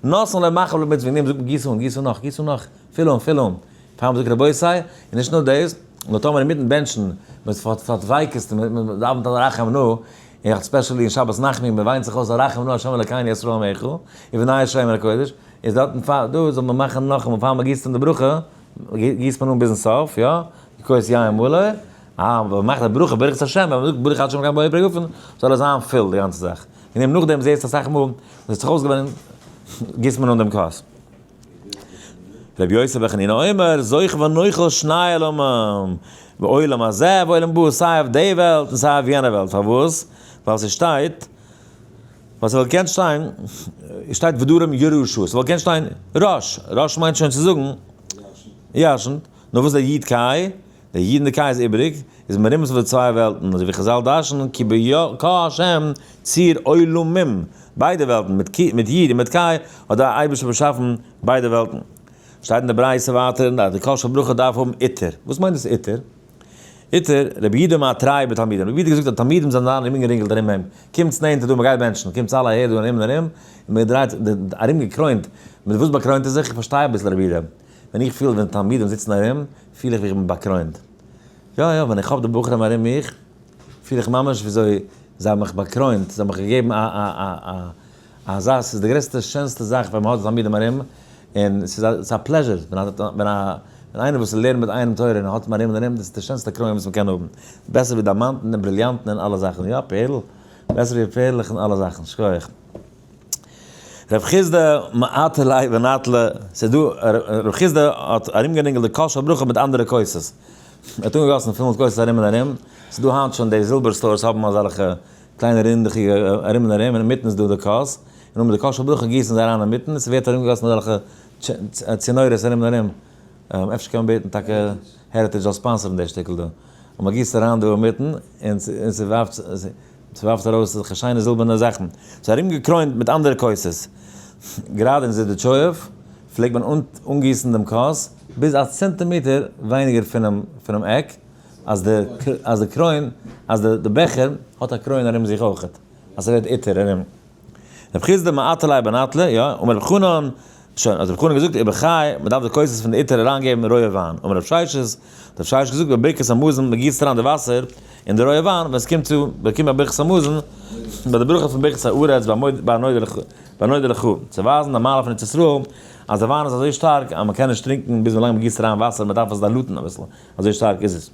נותנין לו מחלה במצוה, וועגן דעם זאגט מען גיס אן, גיס אן נאך, גיס אן נאך, פיל אן, פיל אן. פאר מ'זאגט רבותי, און נישט נאר דאס, נאר טאמער אינמיטן בענטשן, מ'איז פארדביקות'ט, מ'דאווענט על רחם נא, און especially אין שבת נחמו, מ'וויינט זיך אויס הרחם נא ה' אלקינו ישראל עמך, ובני ישמר הקודש, איז דארטן פאר, דא זאל מען מאכן נאכאמאל פאר מ'גיסט אן די ברכה, גיסט מען אן ביזן סוף, יא, כוס יין מלא, אה, ווען מ'מאכט א ברכה, ברכת השם, ווען מ'זאגט ברוך אתה ה' אלקינו בורא פרי הגפן, זאל עס זיין פול די גאנצע זאך. און נאכדעם זעסטו אסאך מאל, עס האט זיך אויסגעווען, גיסט מען אן דעם כוס. רבי יוסי בן חנינא אומר, זוכה ונוחל שני עולמים, בעולם הזה ובעולם הבא, סיי אויף די וועלט און סיי אויף יענע וועלט. פארוואס? ווייל ס'שטייט, ווייל ס'וואלט געקענט שטיין, שטייט ודרום ירושו, ס'וואלט געקענט שטיין ראש, ראש מיינט שוין צו זאגן, ירשנ'ט, נאר וואס דער י' קאי? דער י' און די קאי איז איבעריג, איז מרומז אויף די צוויי וועלטן, אזוי ווי חזל דרש'נען כי בקה השם צור עולמים, ביידע וועלטן, מיט ק' מיט י' און מיט ק' האט דער אייבערשטער באשאפן ביידע וועלטן. שטייט אין די ברייתא ווייטער אז די כוס של ברכה דארף האבן עיטור. וואס מיינט דאס עיטור? עיטור, רבי יהודה מעטרהו בתלמידים, רבי יהודה האט געזאגט אז תלמידים זענען זיין ארומגערינגלט ארום אים, קומטס נענטער דא מ'גייט בענטשן, קומטס אלע אהער דא ארום און ארום, און מ'דרייט ארום געקרוינט, מיט וואס באקרוינט ער זיך? איך פארשטיי אביסל רבי יהודה, ווען איך פיל ווען תלמידים זיצן ארום, פיל איך ווי איך בין באקרוינט. יא יא, ווען איך האב די בחורים ארום מיך, פיל איך ממש וויאזוי זיי האבן מיך באקרוינט, זיי האבן מיך געגעבן א א א א אזא, ס'איז די גרעסטע שענסטע זאך ווען מ'האט תלמידים ארום, און ס'איז א ס'איז א pleasure ווען א ווען א ווען איינער וואס לערנט מיט איינעם תורה און האט אים ארום און ארום, דאס איז די שענסטע קרוין וואס מ'קען האבן, בעסער ווי דיימאנטן און בריליאנטן און אלע זאכן, יא פערל, בעסער ווי פערלעך און אלע זאכן, שכוח. רב חסדא מעטר ליה בנטלא, ס'איז דא, רב חסדא האט ארומגערינגלט די כוס של ברכה מיט אנדערע כוסות, ער האט אנגעגאסן פול מיט כוסות ארום און ארום, ס'איז דא היינט שוין די זילבער stores האבן אזעלכע קליינע רינדעכיגע ארום און ארום, אינמיטן איז דא די כוס, און אויב די כוס של ברכה גיסן זיי אריין אינמיטן, און ס'ווערט ארומגעגאסן אזעלכע צינורות ארום און ארום, אפשר קען מען בעטן טאקע Heritage זאל sponsor ן די שטיקל דא, און מ'גיסט אריין דא אינמיטן, און ס'ווארפט. ס'ווארפט ארויס אזעלכע שיינע זילבערנע זאכן. ס'איז ארומגעקרוינט מיט אנדערע כוסות. גראדע אין זידיטשויעוו פלעגט מען אנגיסן דעם כוס ביז א צענטימעטער ווייניגער פונעם עק, אז די אז די קרוין, אז די בעכער האט א קרוין ארום זיך אויכעט, אז ס'ווערט עיטור ארום. רב חסדא מעטר ליה בנטלא, יא, אמר רב חנן, שוין, האט רב חנן געזאגט, ובחי, מ'דארף די כוסות פון די עיטור אריינגעבן רויע וויין. אמר רב ששת, האט רב ששת געזאגט, בברכת המזון, מ'גיסט אריין די וואסער אין די רויע וויין, ווען ס'קומט צו, באקומט ביי ברכת המזון, ביי די ברכה פון ברכת הארץ, ביי הנודה לך, צו ווייזן די מעלה פון ארץ ישראל, אז די וויין איז אזוי שטארק אז מ'קען נישט טרינקען ביז ווילאנג מ'גיסט אריין וואסער, מ'דארף עס dilute ן אביסל, אזוי שטארק איז עס.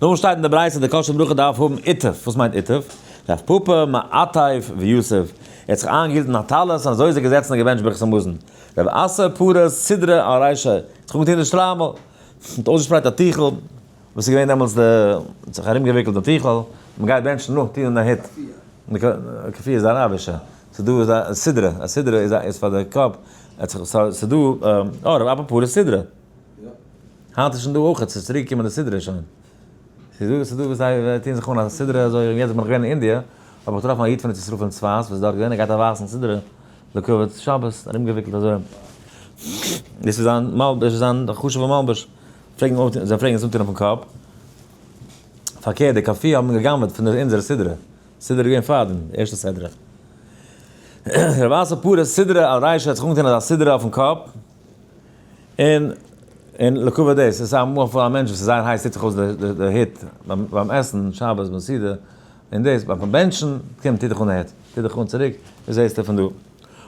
נאכדעם שטייט אין די ברייתא די כוס של ברכה דארף האבן עיטוף, וואס מיינט עיטוף? רב פפא מעטף ויתיב, ער האט זיך איינגעהילט אין א טלית און אזוי איז ער געזעצן און געבענטשט ברכת המזון. רב אסי פריס סודרא על רישיה, האט זיך אנגעטון די שטריימל, האט אויסגעשפרייט א טיכל, וואס איז געווען דעמאלטס די, האט זיך ארומגעוויקלט די טיכל, מען גייט בענטשן, נו, טון אן א הוט, כפיה איז די אראבישע, ס'איז דא איז א סודרא, א סודרא איז פאר די קאפ, ס'איז דא, אה, רב אפא פריס סודרא. היינט איז שוין דא אויך, ס'איז צוריק געקומען די סדרה שוין. ס'איז דא, ס'איז דא וואס זיי טוען זיך אן א סדרה אזוי, יעצט בין איך געווען אין אינדיע, האב איך געטראפן א איד פון ארץ ישראל פון צפת וואס איז דארט געווען, ער גייט א ווייסן סדרה לכבוד שבת, ארומגעוויקלט אזוי. דאס איז זיין מלבוש, דאס איז זיין חשוב'ע מלבוש. פלעגן אויף, זיי פלעגן עס אנטון אויפן קאפ. פארקערט, די כאפיא האבן גע'גנב'עט פון אונזערע סדרה. סדרה איז געווען פאר דעם, די ערשטע סדרה. רב אסי פריס סודרא על רישיה האט זיך אנגעטון אזא סדרה אויפן קאפ. און און לכבוד דאס, עס איז אמאל פאר א מענטש וואס איז זייער הייס טוט זיך אויס די הוט ביים עסן שבת ביים סעודה, און דאס ביים בענטשן, קום טו דיך אן די הוט, טו דיך אן צוריק, וואס זעסטו פון דא?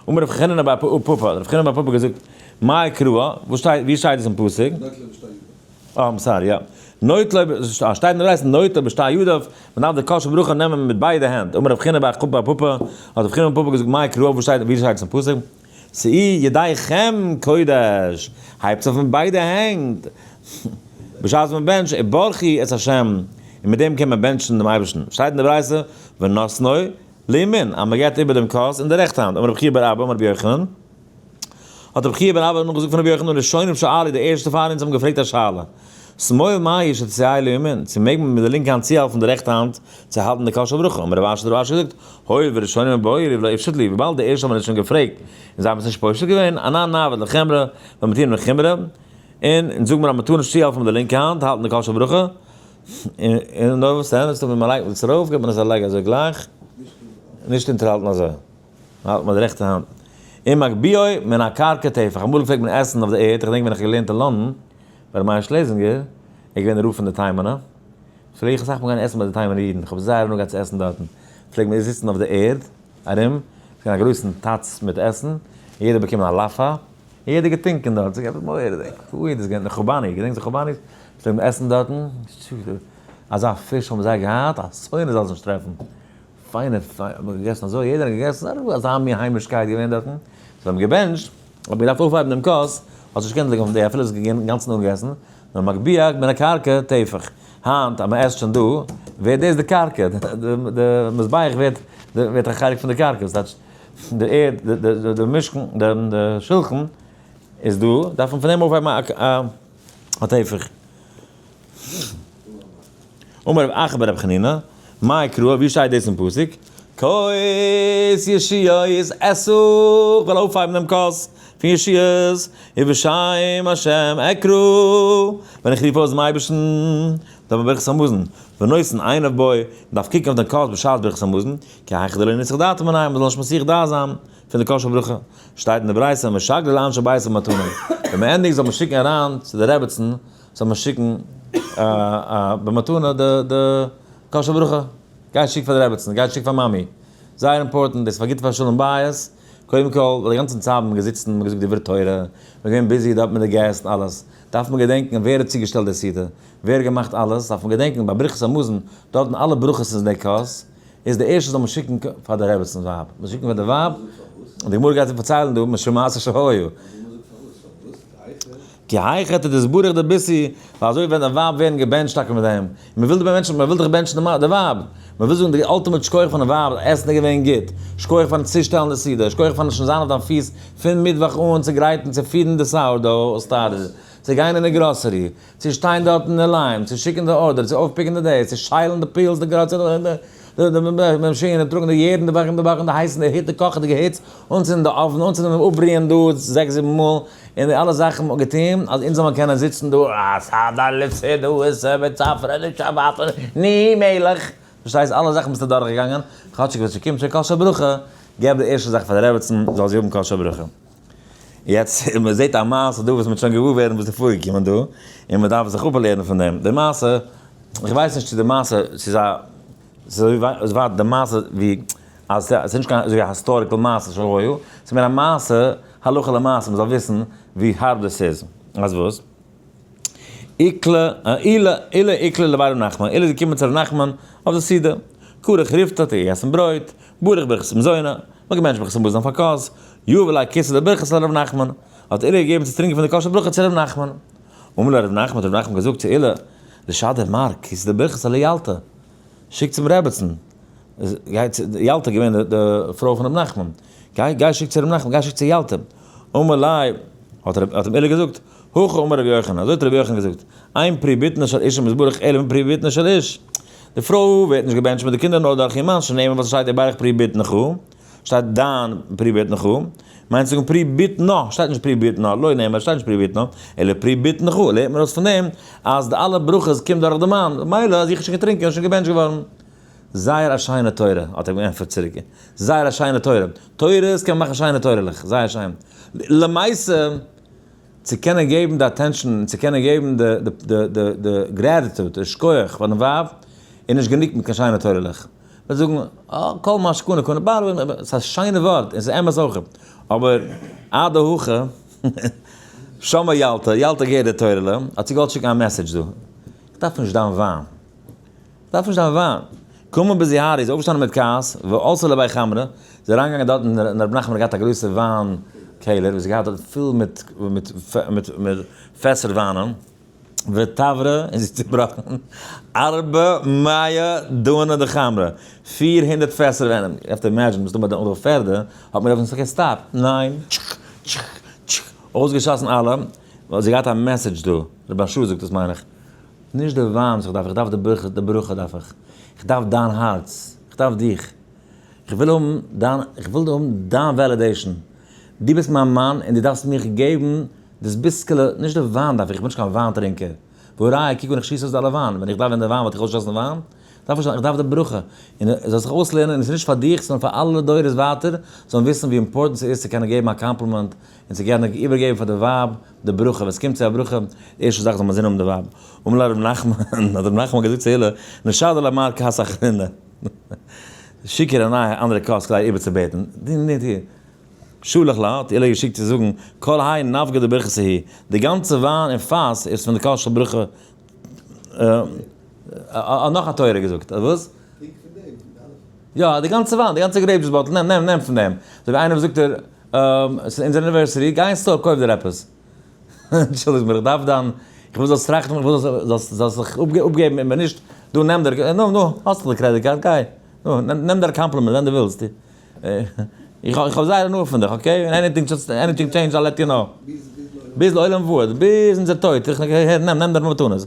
אמר רב חיננא בר פפא, האט רב חיננא בר פפא געזאגט, מאי קרא, וואס שטייט, ווי שטייט דאס אין פסוק? אה, I'm sorry, יא. נוטלו, שטייט אין די ברייתא, נוטלו בשתי ידיו, מען דארף די כוס של ברכה נעמען מיט ביידע הענט. אמר רב חיננא בר פפא, האט רב חיננא בר פפא געזאגט, מאי קרא, וואס שטייט, ווי שטייט דאס אין פסוק? שאו ידיכם קודש, הייבטס אויף מיט ביידע הענט בשעת מען בענטשט, וברכו את השם, און מיט דעם קען מען בענטשן דעם אייבערשטן, שטייט אין די ברייתא, ונותנו לימין, אז מען געבט איבער דעם כוס אין די רעכטע האנט, אמר רבי חייא בר אבא אמר רבי יוחנן, האט רבי חייא בר אבא נאכגעזאגט פון רבי יוחנן, ראשונים שאלו, די ערשטע פאר אונז האבן געפרעגט א שאלה, שמאל מהו שתסייע לימין, צו מעג מען מיט די לינקע האנט צוהעלפן די רעכטע האנט צו האלטן די כוס של ברכה, אמר רב אשי האט רב אשי געזאגט, הואיל וראשונים איבעיא להו ולא איפשיטו להו, וויבאלד די ערשטע האבן עס שוין געפרעגט און זיי האבן עס נישט פושט געווען, אנן נעביד לחומרא, ווען מיר טוען לחומרא, און אונז זאגן מיר אז מען טאר נישט צוהעלפן מיט די לינקע האנט האלטן די כוס של ברכה, און נאר וואס דען, ווען מען לייגט עס ארויף גיבט מען עס א לייג אזוי גלייך, נישט אונטערהאלטן אזוי. האלט מיט די רעכטע האנט. און מגביהו מן הקרקע טפח. אמאל פלעגט מען עסן אויף די ערד, איך געדענק ווען איך האב געלערנט אין לאנדאן, ביי ר' מאיר שלעזינגער, ער איז געווען רב פון די תימנ'ע, פלעג איך אסאך מאל גיין עסן ביי די תימנ'ע אידן, איך האב זייער הנאה געהאט צו עסן דארטן, פלעגט מען זיצן אויף די ערד ארום, ס'איז געווען א גרויסן טאץ מיט עסן, און יעדער באקומען א לאפע, און יעדער געטינקען דארט, ס'איז געווען מורא'דיג, אוי דאס איז געווען חובאני, געדענקסט די חובאני'ס? פלעגט מען עסן דארטן, אזא פיש האבן זיי געהאט, א שונא זאל עס נישט טרעפן. פיינע פיינע, האט מען געגעסן אזוי, יעדער האט געגעסן, אזא מין היימישקייט געווען דארטן, זיי האבן געבענטשט, האט מען געדארפט אויפהייבן דעם כוס, האט זיך נישט געקענט ליגן אויף די, אפילו עס איז אינגאנצן אנגעגעסן, נאר מגביה מן הקרקע טפח, היינט אז מען עסט שוין דא, ווערט דאס די קרקע, די מזבח ווערט ווערט א חלק פון די קרקע, דאס טייטש די ערד, די משכן, די שלחן איז דא, דארף מען פון דעם אויפהייבן א טפח. אמר רב אחא בר רב חנינא, מאי קרא, ווי שטייט דאס אין פסוק? כוס ישועות אשא, איך וועל אויפהייבן דעם כוס פון ישועות, ובשם השם אקרא, ווען איך רוף אויס דעם אייבערשטן, דארף מען ברכת המזון, ונותן עיניו בו, מען דארף קוקן אויף דעם כוס בשעת ברכת המזון, כי היכי דלא ניסח דעתא מיניה, מען זאל נישט מסיח דעת זיין פון די כוס של ברכה, שטייט אין די ברייתא, משגר לאנשי ביתו במתנה, ווען מען ענדיגט זאל מען שיקן אריין צו די רעבעצן, זאל מען שיקן במתנה די כוס של ברכה, גיי שיק פאר די רעבעצן, גיי שיק פאר מאמי, זייער important, דאס איז פאר גוט פאר שלום בית, קודם כל, ווייל די גאנצע צייט האט מען געזיצן און געזאגט דברי תורה, מען איז געווען busy דארט מיט די געסט און אלעס, דארף מען געדענקען ווער האט צוגעשטעלט די סעודה, ווער האט געמאכט אלעס, דארף מען געדענקען ביי ברכת המזון, דארטן אלע ברכות איז אין די כוס, איז די ערשטע זאל מען שיקן פאר די רעבעצן ווייב, מען שיקן פאר די ווייב, און די גמרא גייט פארציילן דא משום מעשה שהיה. כי היכי דתברך דביתהו, ווייל אזוי וועט די ווייב ווערן געבענטשט טאקע מיט דעם, און מען וויל די בענטשן, מען וויל דאך בענטשן די ווייב, מען וויל זאגן די ultimate שכוח פארן ווייב, עסן איז געווען גוט, שכוח פארן צושטעלן די סעודה, שכוח פארן שוין זיין אויף דיין פיס פון מיטוואך אן צו גרייטן צו פירן די sourdough starter, צו גיין אין די גראסערי, צו שטיין דארט אין די line, צו שיקן די order, צו אויפ pick ן די דעיס, צו שיילן די peels, די גראסערי, די מאשין, די טראגן די יערן, די וואכן, די וואכן, די הייסן, די היט, די קאכעדיגע היץ, אנצינדן די oven, אנצינדן דעם אפבריען דא זעקס זיבן מאל, און די אלע זאכן האט מען געטון אז אונז זאל מען קענען זיצן דא, ני מלך, פארשטייסט אלע זאכן ביסטו דורך געגאנגען, כאטשיג ווען ס'קומט שוין כוס של ברכה, געב די ערשטע זאך פאר די רעבעצן זאל זי האבן כוס של ברכה. יעצט מען זעט א מעשה דא וואס מען וועט שוין געוואר ווערן וואס איז פארגעקומען דא, און מען דארף זיך אפלערנען פון דעם. די מעשה, איך ווייס נישט צו די מעשה, ס'איז א, ס'איז אזוי ווייט די מעשה ווי, אז ס'איז נישט קיין אזוי ווי א historical מעשה שהיה, ס'איז מער א מעשה הלכה למעשה, מען זאל וויסן ווי הארב דאס איז. אז וואס? איקלע, עולא, עולא איקלע לבי ר' נחמן, עולא איז געקומען צו ר' נחמן אויף די סעודה, כרך ריפתא האט ער געגעסן ברויט, ברך ברכת מזונא, מען האט געבענטשט ברכת המזון אויף א כוס, יהב ליה כסא דברכתא לר' נחמן, האט עולא געגעבן צו טרינקען פון די כוס של ברכה צו ר' נחמן. אמר ליה ר' נחמן, האט ר' נחמן געזאגט צו עולא, לשדר מר כסא דברכתא לילתא, שיק צום רעבעצן, ילתא איז געווען די פרוי פון ר' נחמן, גיי גיי שיק צו ר' נחמן, גיי שיק צו ילתא. אמר ליה, האט אים עולא געזאגט, הכי אמר רבי יוחנן, אזוי האט רבי יוחנן געזאגט, אין פרי בטנה של אשה מתברך אלא מפרי בטנו של איש. די פרוי ווערט נישט געבענטשט מיט די קינדער נאר דורך איר מאן, שנאמר וואס עס שטייט וברך פרי בטנך, שטייט דיין פרי בטנך, מיינט צו זאגן פרי בטנה, שטייט נישט פרי בטנה, לא נאמר, שטייט נישט פרי בטנה, אלא פרי בטנך, לערנט מען ארויס פון דעם אז די אלע ברכות קומט דורך די מאן, ממילא אז איך האב שוין געטרינקען איז שוין געבענטשט געווארן. זייער א שיינע תורה, האט ער געענטפערט צוריק, זייער א שיינע תורה, תורות קען מען מאכן שיינע תורה'לעך, זייער שיין. למעשה, צו קענען געבן די attention און צו קענען געבן די gratitude, די שכוח פארן ווייב, איז נישט גענוג מיט קיין שיינע תורה'לעך. מ'וועט זאגן, אה, כל מה שקנה קנה בעלה, ס'איז א שיינע ווארט און ס'איז אמת אויך, אבער עד דהכא שמעה ילתא, ילתא געהערט די תורה'לע, האט זי געוואלט שיקן א message דא, איך דארף נישט דיין וויין. דארף נישט דיין וויין. קמה בזיהרא איז אויפגעשטאנען מיט כעס, ועלתה לבי חמרא, איז אריינגעגאנגען דארט און רבי נחמן האט געהאט א גרויסע וויין קעלער וואס איז געהאט דארט פול מיט מיט מיט פעסער וויינען, ותברא און זי איז צובראכן, ארבע מאה דאנא דחמרא, 400 פעסער וויינען, you have to imagine, מסתמא ביי די אנדערע פערדע האט מען געדארפט stop, ניין, טשק טשק טשק, אויסגעשאסן אלע, ווייל זי האט געהאט א message דא, רבי אשר זאגט עס מיין איך. נישט די וויין וואס איך דארף, איך דארף די ברכה, די ברכה דארף איך. איך דארף דיין הארץ, איך דארף דיך. איך וויל האבן דיין, איך וויל האבן דיין validation. דו ביסט מיין מאן און דו דארפסט מיך געבן דאס ביסקעלע, נישט די וויין דארף איך, איך בין נישט קיין וויין טרינקער. והא ראיה, קוק ווען איך שיס אויס די אלע וויין, ווען איך דארף ווען די וויין וואלט איך אויסגעשאסן וויין? דארף נישט, איך דארף די ברכה. און זאלסט זיך אויסלערנען, און עס איז נישט פאר דיך, ס'נאר פאר אלע דורות ווייטער, זאלן וויסן ווי important ס'איז צו קענען געבן א קאמפלימענט, און צו קענען איבערגעבן פאר די ווייב די ברכה, ווען עס קומט צו א ברכה, די ערשטע זאך זאל מען זינען האבן די ווייב. אמר לה ר' נחמן, האט ר' נחמן געזאגט צו עולא, נשדר למר כסא אחרינא, שיק איר א נייע אנדערע כוס כדי איבערצובעטן, שלח לה, האט עולא געשיקט צו זאגן, כל האי נבגא דברכתא היא, די גאנצע וויין אין פאס איז פון די כוס של ברכה, נאך א תורה געזאגט, וואס? יא, די גאנצע וויין, די גאנצע grape juice bottle, נעם, נעם, נעם פון דעם. אזוי ווי איינער וואס זאגט דיר, ס'איז אונזער anniversary, גיי אין store קויף דיר עפעס. אנטשולדיגט מיר, איך דארף דיין, איך וויל זאלסט טראכטן, איך וויל זאלסט זאלסט זיך אפגעבן מיט מיר, נישט, דא נעם דיר, נו, נו, האסט דאך די credit card, גיי, נו, נעם דיר א קאמפלימענט ווען דו ווילסט. איך האב זייער הנאה פון דיך, okay? און anything anything change I let you know. ביז לעולם ועד, ביז אונזער טויט, איך, נעם, נעם דיר מתנות.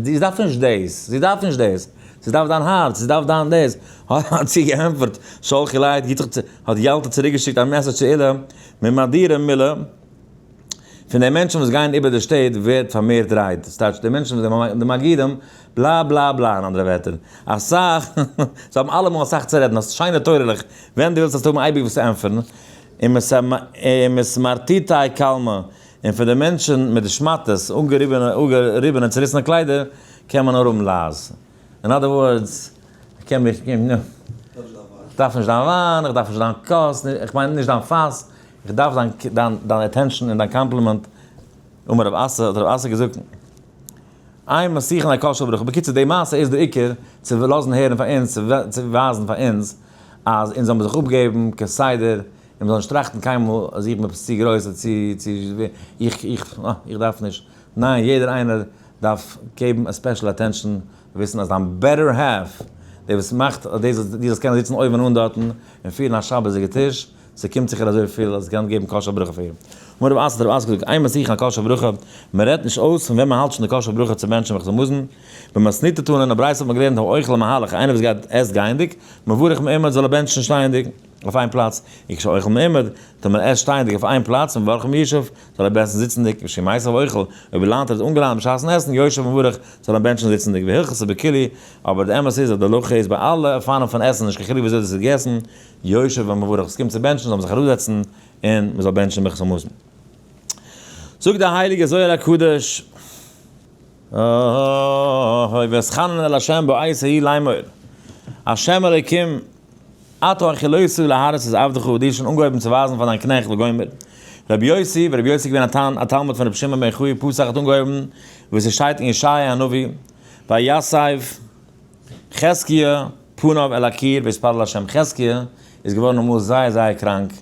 זי דארף נישט דאס, זי דארף נישט דאס, זי דארף דיין הארץ, זי דארף דיין דאס. האט זי געענטפערט, שלחי ליה, האט ילתא צוריקגעשיקט א message צו עולא, ממהדרא מילי, פון די מענטשן וואס גייען איבער די שטעט ווערט פארמערט רייד, ס'טייטש די מענטשן וואס די מגידים, בלא בלא בלא אין אנדערע ווערטער, אסאך, זיי האבן אלעמאל אסאך צו רעדן, האסט שיינע תורה'לעך, ווען דו ווילסט זאלסטו האבן אייביג וואס צו ענטפערן, ומסמרטוטי כלמי, און פון די מענטשן מיט די שמאטעס, אנגעריבענע אנגעריבענע צעריסענע קליידער, קען מען נאר האבן לייז. אין other words, איך קען מיך, נו. איך דארף נישט דיין וויין, איך דארף נישט דיין כוס, איך מיין נישט דיין פאס, איך דארף דיין דיין דיין attention און דיין קאמפלימענט. אמר רב אסי, האט רב אסי געזאגט, אין מסיחין על כוס של ברכה. בקיצור, די מעשה איז די עיקר צו לאזן הערן פאר אונז, צו ווייזן פאר אונז, אז אונז זאל מיר זיך אפגעבן כסדר, און מ'זאל נישט טראכטן קיינמאל אז איך בין עפעס צו גרויס אדער צו צו איך איך איך דארף נישט. ניין, יעדער איינער דארף געבן א special attention, וויסן אז דיין better half, דער וואס מאכט אז דו זאלסט קענען זיצן אויבן אן דארטן און פירן א שבת'דיגע טיש, ס'קומט זיך איר אזויפיל אז קענסט געבן כוס של ברכה פאר איר. אמר רב אסי האט רב אסי געזאגט, אין מסיחין על כוס של ברכה, מ'רעדט נישט אויס פון ווען מ'האלט שוין די כוס של ברכה צו בענטשן ברכת המזון, במתניתא תנא, אין א ברייתא האט מען געלערנט האוכל מהלך, איינער וואס גייט עסט גייענדיג, מברך מעומד זאל ער בענטשן שטייענדיג אויף איין פלאץ, וכשאוכל מעומד, טאמער עסט שטייענדיג אויף איין פלאץ, מברך מיושב, זאל ער בענטשן זיצנדיג, וכשמיסב אוכל, אויב ער ליינט ער איז אנגעליינט בשעת'ן עסן, יושב ומברך, זאל ער בענטשן זיצנדיג, והלכתא בכולהו, אבער די אמת איז אז די הלכה איז ביי אלע אופנים פון עסן, נישט קיין חילוק ווי אזוי דאס איז געגעסן, יושב ומברך, עס קומט צו בענטשן זאל מען זיך אראפזעצן און מען זאל בענטשן ברכת המזון. זאגט דער הייליגער זוהר הקדוש, אוי ואתחנן אל ה' בעת ההיא לאמור, ה' אלוקים אתה החלות להראות את עבדך, דו האסט שוין אנגעהויבן צו ווייזן פאר דיין קנעכט וגומר. רבי יוסי, רבי יוסי איז געווען א תלמיד פון רבי שמעון בן יוחאי, פתח האט אנגעהויבן וואס עס שטייט אין ישעיה הנביא, ויסב חזקיה פניו אל הקיר ויתפלל לה', חזקיה איז געווארן אמאל זייער זייער קראנק,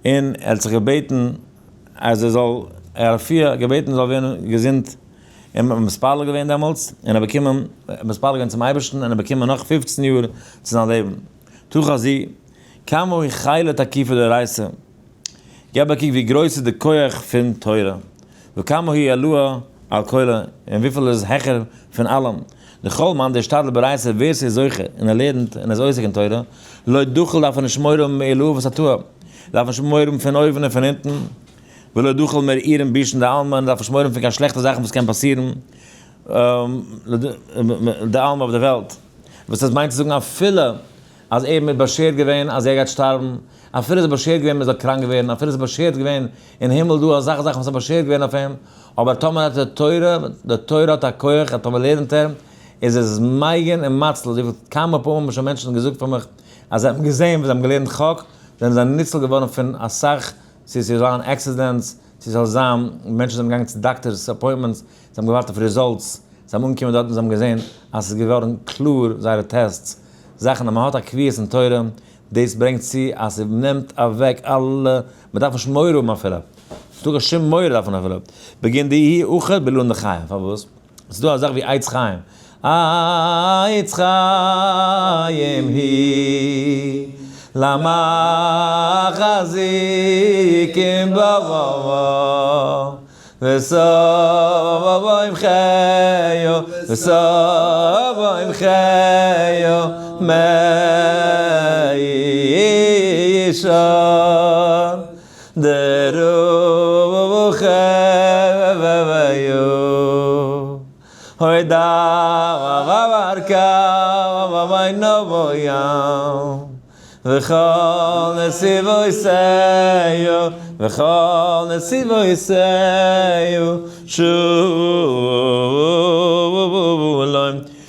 און ער האט זיך געבעטן אז ער זאל, ער רפואה געבעטן זאל ווערן געזונט, און מ'האט מתפלל געווען דעמאלטס, און ער באקומען, מתפלל געווען צום אייבערשטן, און ער באקומען נאך 15 יאר צו זיין לעבן. תא חזי, כמה הוא חילא תקיפא דאורייתא, געב א קוק ווי גרויס איז די כח פון תורה, וכמה היא עילאה על כולא, און וויפיל איז העכער פון אלעם, דכל מאן דאשתדל באורייתא, ווער ס'איז זוכה און ער לערנט און איז עוסק אין תורה, לא דחיל דארף ער נישט מורא האבן מעילאה ותתאה, דארף נישט מורא האבן פון אויבן און פון אונטן, ולא דחיל מערעורין בישין דעלמא, און דארף נישט מורא האבן פון קיין שלעכטע זאכן וואס קען פאסירן דעלמא אויף די וועלט. וואס דאס מיינט צו זאגן אפילו אז ער איז באשערט געווען אז ער גייט שטארבן, אפילו איז באשערט געווען מען זאל קראנק ווערן, אפילו איז באשערט געווען אין הימל דא אסאך זאכן וואס איז באשערט געווען אויף אים, אבער טאמער האט ער תורה, די תורה האט א כח אז טאמער לערנט ער, איז עס מגין און מציל, אזויפיל כמה פעמים האבן שוין מענטשן געזאגט פאר מיך אז זיי האבן געזען ווי זיי האבן געלערנט חק, זענען זיי ניצול געווארן פון אסאך, צו ס'זאל זיין accidents, צו ס'זאל זיין מענטשן זענען געגאנגען צו doctors appointments, זיי האבן געווארט אויף results, זיי האבן אנגעקומען דארט און זיי האבן געזען אז ס'איז געווארן קלאר זייערע tests, זאכן אז מ'האט א קביעות אין תורה, דאס ברענגט צו אז ס'נעמט אוועק אלע, מ'דארף נישט מורא האבן אפילו, ס'נישטא קיין שום מורא דארף מען אפילו, בגין דאיהו אחיד באילנא דחיי, פארוואס? ס'איז דא א זאך ווי עץ חיים, עץ חיים היא למחזיקים בה ושבעום חיו ושבעום חיו מאישה דרוחי ויו הוי דבר קו נבו ים וכל נתיבותיה וכל נתיבותיה שלום.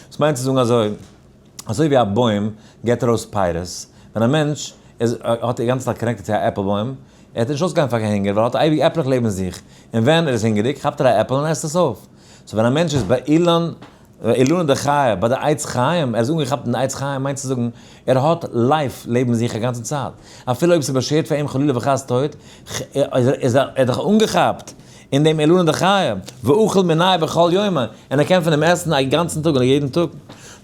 דאס מיינט צו זאגן אזוי, אזוי ווי א בוים געבט ארויס פירות, ווען א מענטש איז האט די גאנצע צייט connected צו א עפל בוים, ער וועט נישט אויסגיין פאר קיין הונגער ווייל ער האט אייביג עפלעך לעבן זיך, און ווען ער איז הונגעריג כאפט ער א עפל און עסט עס אויף. so ווען א מענטש איז באילן אילנא דחיי, ביי די עץ חיים, ער איז אנגעכאפט אין די עץ חיים מיינט צו זאגן, ער האט life לעבן זיך א גאנצע צייט, אפילו אויב ס'איז באשערט פאר אים חלילה וחס טויט, איז ער דאך אנגעכאפט אין דעם אילנא דחיי, ואוכל מיניה בכל יומא, און ער קען פון דעם עסן א גאנצן טאג און יעדן טאג.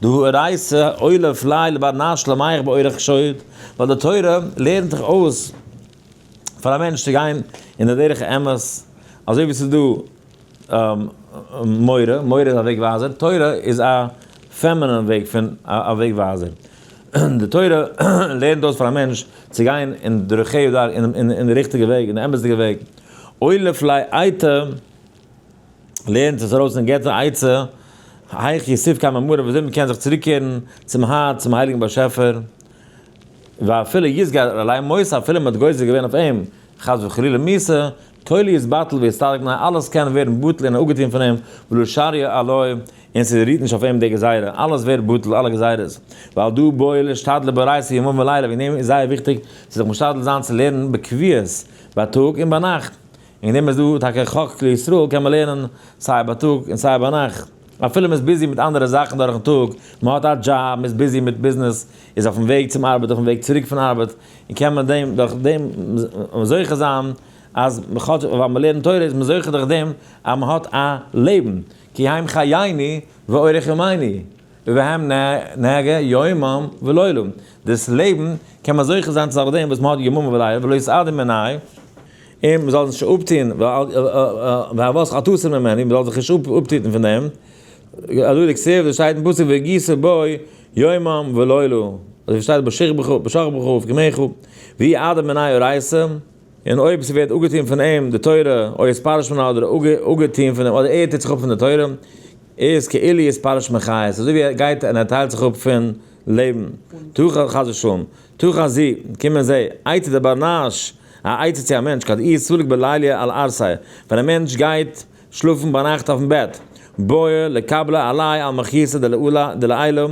דהא אורייתא אוליף ליה לבר נש למיהך באורח שוט, ווייל די תורה לערנט דיך אויס פאר א מענטש צו גיין אין די דרך האמת, אזוי ווי ס'איז דא. מורה, מורה איז א וועג ווייזער, תורה איז א feminine וועג פון א וועג ווייזער. די תורה לערנט אויס פאר א מענטש צו גיין אין דרכי הדר, אין די ריכטיגע וועג, אין די אמת'דיגע וועג. אולף לי אייתא לערנט עס ארויס און געבט א עצה, היאך יסיף כמה מרה, וויאזוי מען קען זיך צוריקקערן צום הארץ, צום הייליגן באשעפער. ואפילו יסגר עלי מות, אפילו מען האט גוזר געווען אויף אים חס וחלילה מיתה, תולי יתבטל ויסתלק מינה, אלעס קען ווערן בטל און אפגעטון פון אים, ולא שריא עלי, און ס'רירט נישט אויף אים די גזירה, אלעס ווערט בטל, אלע גזירות. ועל דא בעי להשתדלא באורייתא יומם ולילה, וועגן דעם איז זייער וויכטיג צו זיך משתדל זיין צו לערנען בקביעות, בייטאג און ביינאכט. וועגן דעם איז דא טאקע חק לישראל קען מען לערנען סיי בייטאג און סיי ביינאכט. אפילו מ'איז busy מיט אנדערע זאכן דורכן טאג, מ'האט א דזשאב, מ'איז busy מיט ביזנעס, איז אויפן וועג צום ארבעט, אויפן וועג צוריק פון ארבעט, און קען מען דעם דורך דעם זוכה זיין אז כאטש ווייל מ'לערנט תורה איז מען זוכה דורך דעם אז מ'האט א לעבן, כי הם חיינו ואורך ימינו, ובהם נהגה יומם ולילה, דאס לעבן קען מען זוכה זיין צו דורך דעם וואס מ'האט יומם ולילה, ולא יסעדו מיניה, און מ'זאל זיך נישט אפטון, והעברת אל תסור ממני, מ'זאל זיך נישט אפטון פון דעם, אזוי די כתיב, דאס שטייט אין פסוק והגית בו יומם ולילה, אזוי ווי שטייט בשכבך ובקומך, ויהי אדם מיניה אורייתא, און אויב ס'ווערט אפגעטון פון אים די תורה, או יתפרש ממנה אדער אפגעטון פון אים, אדער ער טוט זיך אפ פון די תורה, איז כאילו יתפרש מחיות, אזוי ווי ער גייט און ער טיילט זיך אפ פון לעבן. תא חס ושלום, תא חזי, קום און זע, עצה דבר נש, א עצה צו א מענטש, כד איהו סליק בליליא על ערסיה, ווען א מענטש גייט שלאפן ביינאכט אויפן בעט, בעי לקבלא עליה על מלכותא דלעילא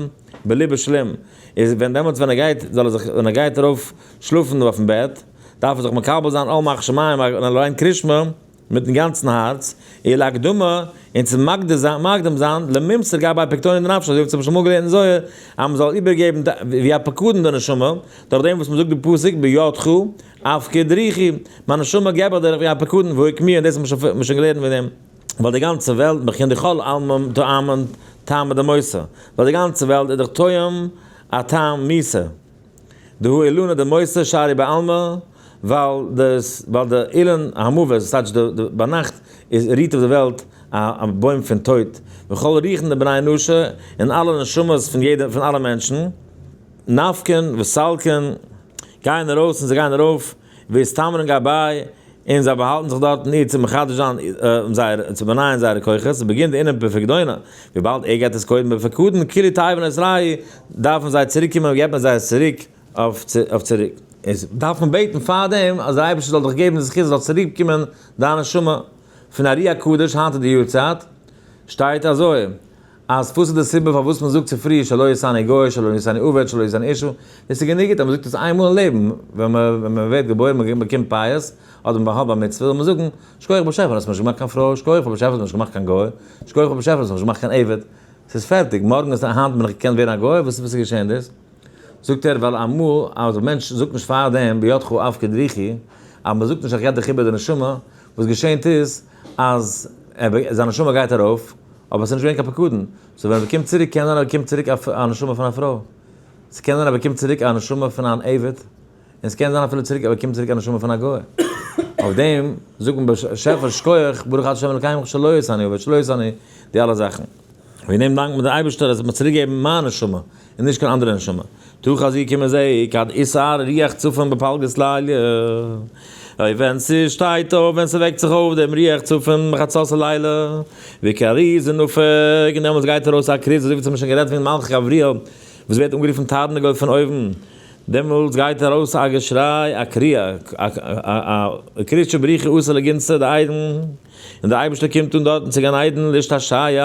בליבא שלים, איז ווען דעמאלטס ווען ער גייט זאל ער זיך ווען ער גייט ארויף שלאפן אויפן בעט, דארף ער זיך מקבל זיין עול מלכות שמים און אליין קרישמע מיטן גאנצן הארץ, און להקדמה, און צו מקדים זיין למימסר גבי פקדונא דנפשא, אזוי ווי צום משל אמאל געלערנט אין זוהר, אז מען זאל איבערגעבן ווי א פקדון די נשמה, דורך דעם וואס מען זאגט די פסוק בידך אפקיד רוחי, מיין נשמה געב איך דיר ווי א פקדון והוקמיה, און דאס האט מען שוין געלערנט וועגן דעם. ווייל די גאנצע וועלט בכן דכל עלמא טעמא טעמא דמותא, ווייל די גאנצע וועלט איז דאך טועם א טעם מיתה. דהא אילנא דמותא שרי בעלמא, ווייל דאס ווייל די אילן המוות, דאס טייטש די ביינאכט איז רוהט אויף די וועלט א בוים פון טויט, וכל רוחין דבני נשא, און אלע נשמות פון יעדע פון אלע מענטשן, נפקין וסלקין, גייען ארויס און זיי גייען ארויף, ואסתמרן גבאי, און זיי באהאלטן זיך דארטן איר צו מחדש זיין זייער, צו באנייען זייערע כוחות, ובגין דאינון בפקדונא, וויבאלד ער געבט עס קודם בפקדון, כאילו תיבין אתרעי, דארפן זיי צוריק קומען און געבט מען זיי עס צוריק אויף צוריק. איז דארף מען בעטן פאר דעם אז דער אייבערשטער זאל דיך געבן די זכות זאל צוריק קומען דיין נשמה פון ארי הקדוש, היינט איז די יארצייט, שטייט אזוי. אז וואס איז די סיבה פארוואס מען זאגט צופרי שלא עשני גוי שלא עשני עבד שלא עשני אשה, דאס איז גענוג גוט אז מען זאגט עס איין מאל אין לעבן, ווען מען ווערט געבוירן מען באקומט פאות, אדער מען האט בר מצוה זאל מען זאגן, שכוח באשעפער האסט מיר נישט געמאכט קיין פרוי, שכוח באשעפער האסט מיר נישט געמאכט קיין גוי, שכוח באשעפער האסט מיר נישט געמאכט קיין עבד, ס'איז פערטיג, מארגן איז היינט בין איך געקענט ווערן א גוי, וואס איז געשען דאס? זאגט ער ווייל אמאל אז א מענטש זאגט נישט פארדעם בידך אפקיד רוחי, אז מען זאגט נישט איך געב דיך איבער די נשמה, וואס געשענט איז אז זיין נשמה גייט ארויף, אבער עס איז נישט געווען קיין פקדון, so ווען ער באקומט צוריק קען זיין ער באקומט צוריק א נשמה פון א פרוי, ס'קען זיין ער באקומט צוריק א נשמה פון אן עבד, און ס'קען זיין אפילו צוריק ער באקומט צוריק א נשמה פון א גוי. אויף דעם זאגט מען באשעפער שכוח ברוך אתה ה' אלקינו שלא עשני עבד שלא עשני די אלע זאכן. וועגן דעם דאנקט מען דער אייבערשטער אז ער האט מיר צוריק געגעבן מיין נשמה, און נישט קיין אנדערע נשמה. תא חזי קום און זע, כד אתער רוח צפון בפלגות ליליא. אוי ווען ס'שטייט אויף, ווען ס'וועקט זיך אויף דעם רוח צפון בחצות הלילה, וכרוזא נפיק, און דעמאלטס גייט ארויס א כרוז, אזוי ווי אונז האבן שוין גערעדט פון מלאך גבריאל, וואס ווערט אנגערופן תרנגול פון אויבן, דעמאלטס גייט ארויס א געשריי, א קריאה, א קרישא בריך הוא אתא לגנתא דעדן, און דער אייבערשטער קומט אן דארטן צו גן עדן לאשתשעיא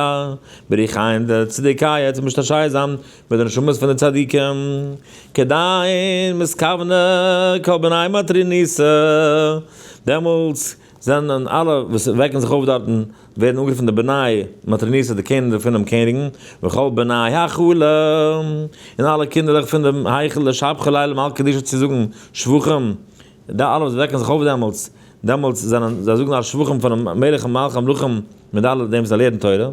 ברוחין דצדיקיא, צו משתשע זיין מיט די נשמות פון די צדיקים, כדין מתכוונא כל בני מטרוניתא, דעמאלטס זענען אלע וואס וועקן זיך אויף דארטן ווערן אנגערופן די בני מטרוניתא, די קינדער פונעם קעניגן, וכל בני היכלא, און אלע קינדערלעך פון דעם היכל לשבחא ליה למלכא קדישא צו זאגן שבחים, די אלע וואס וועקן זיך אויף דעמאלטס, דעמאלטס זענען זיי זאגן אלע שבחים פונעם מלך מלכי המלכים מיט אלע דעם וואס זיי לערנען תורה,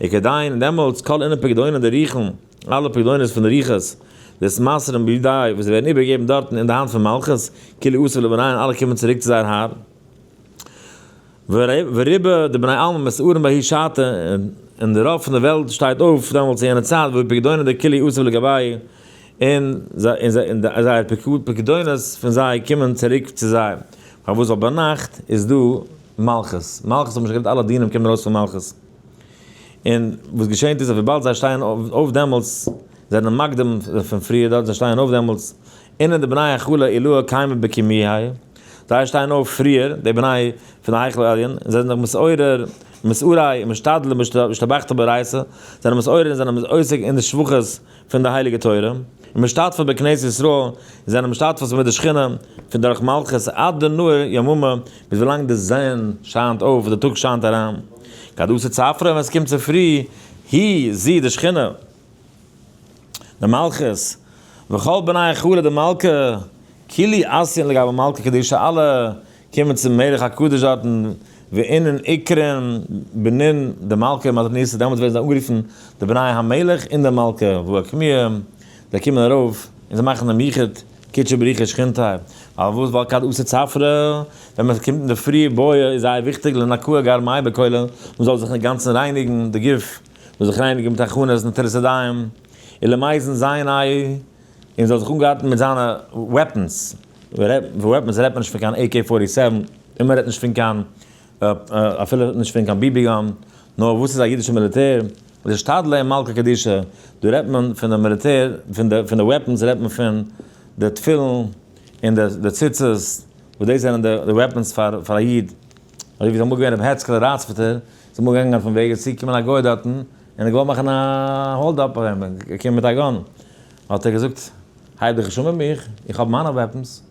וכדין, און דעמאלטס כל אינון פקדונין דרוחין, אלע פקדונות פון די רוחות, דאתמסרן בידיה, וואס ווערן איבערגעגעבן דארטן אין די האנט פון מלכות, כולהו אתו לבניהון, אלע קומען צוריק צו זייער האר. ורובא דבני עלמא מתערין בההיא שעתא, און די רוב פון די וועלט שטייט אויף דעמאלטס אין יענע צייט, והא פקדונא דכולהו אתו לגבייהו, און זייער פקדונות פון זיי קומען צוריק צו זיי. פארוואס? ווייל ביינאכט איז דא מלכות, מלכות האט מען שוין גערעדט אלע דינים קומען ארויס פון מלכות, און וואס געשענט איז אז וויבאלד זיי שטייען אויף דעמאלטס, זענען מקדים פון פריער דארט, זיי שטייען אויף דעמאלטס, אינון דבני היכלא עילאה קיימי בקימוהי, זיי שטייען אויף פריער, די בני פון די היכל העליון, און זיי זענען זיך מתעורר, מתערי ומשתדלי משתבחתא באורייתא, זענען מתעורר און זענען עוסק אין די שבחות פון די הייליגע תורה, און משתתפי בכנסת ישראל, און זענען משתתפות מיט די שכינה פון דורך מלכות עד דנהר יממא, ביז ווילאנג די זון שיינט אויף, די טאג שיינט אריין. כד אתא צפרא, ווען עס קומט צופרי, היא, זי, די שכינה, די מלכות, וכל בני היכלא דמלכא, כולהו אתיין לגבי מלכא קדישא, אלע קומען צום מלך הקדוש דארטן, ואינון אקרון בנין דמלכא ומטרוניתא, דעמאלטס ווערן זיי אנגערופן די בני המלך און די מלכה, ואוקמוה, זיי קומען ארויף און זיי מאכן דעם יחוד קודשא בריך הוא ושכינתיה, פארוואס? ווייל כד אתא צפרא, ווען מען קומט אינדערפרי בעי איז זייער וויכטיג לנקאה גרמיה בכולא, מען זאל זיך אינגאנצן רייניגן די גוף, מען זאל זיך רייניגן מיט הכנות נטילת ידיים, ולמיזן זייניה, און זאל זיך אנגארטן מיט זיינע weapons, weapons רעדט מען נישט פון קיין AK 47, און מען רעדט נישט פון קיין, אפילו נישט פון קיין BB gun, נאר וואס איז א אידישע מיליטער, לאשתדלא עם מלכא קדישא, דא רעדט מען פון די מיליטער, פון די פון די weapons רעדט מען פון די תפילין און די ציצית, וואס דאס זענען די weapons פאר פאר א איד, אזוי ווי ס'איז אמאל געווען רבי הערצקעלע ראצפערטער, איז אמאל געגאנגען אויפן וועג איז צוגעקומען א גוי דארטן, און האט געוואלט מאכן א hold up אויף אים, געקומען מיט א gun, האט ער געזאגט, הייב דיך נישט אן מיט מיך, איך האב מיינע weapons.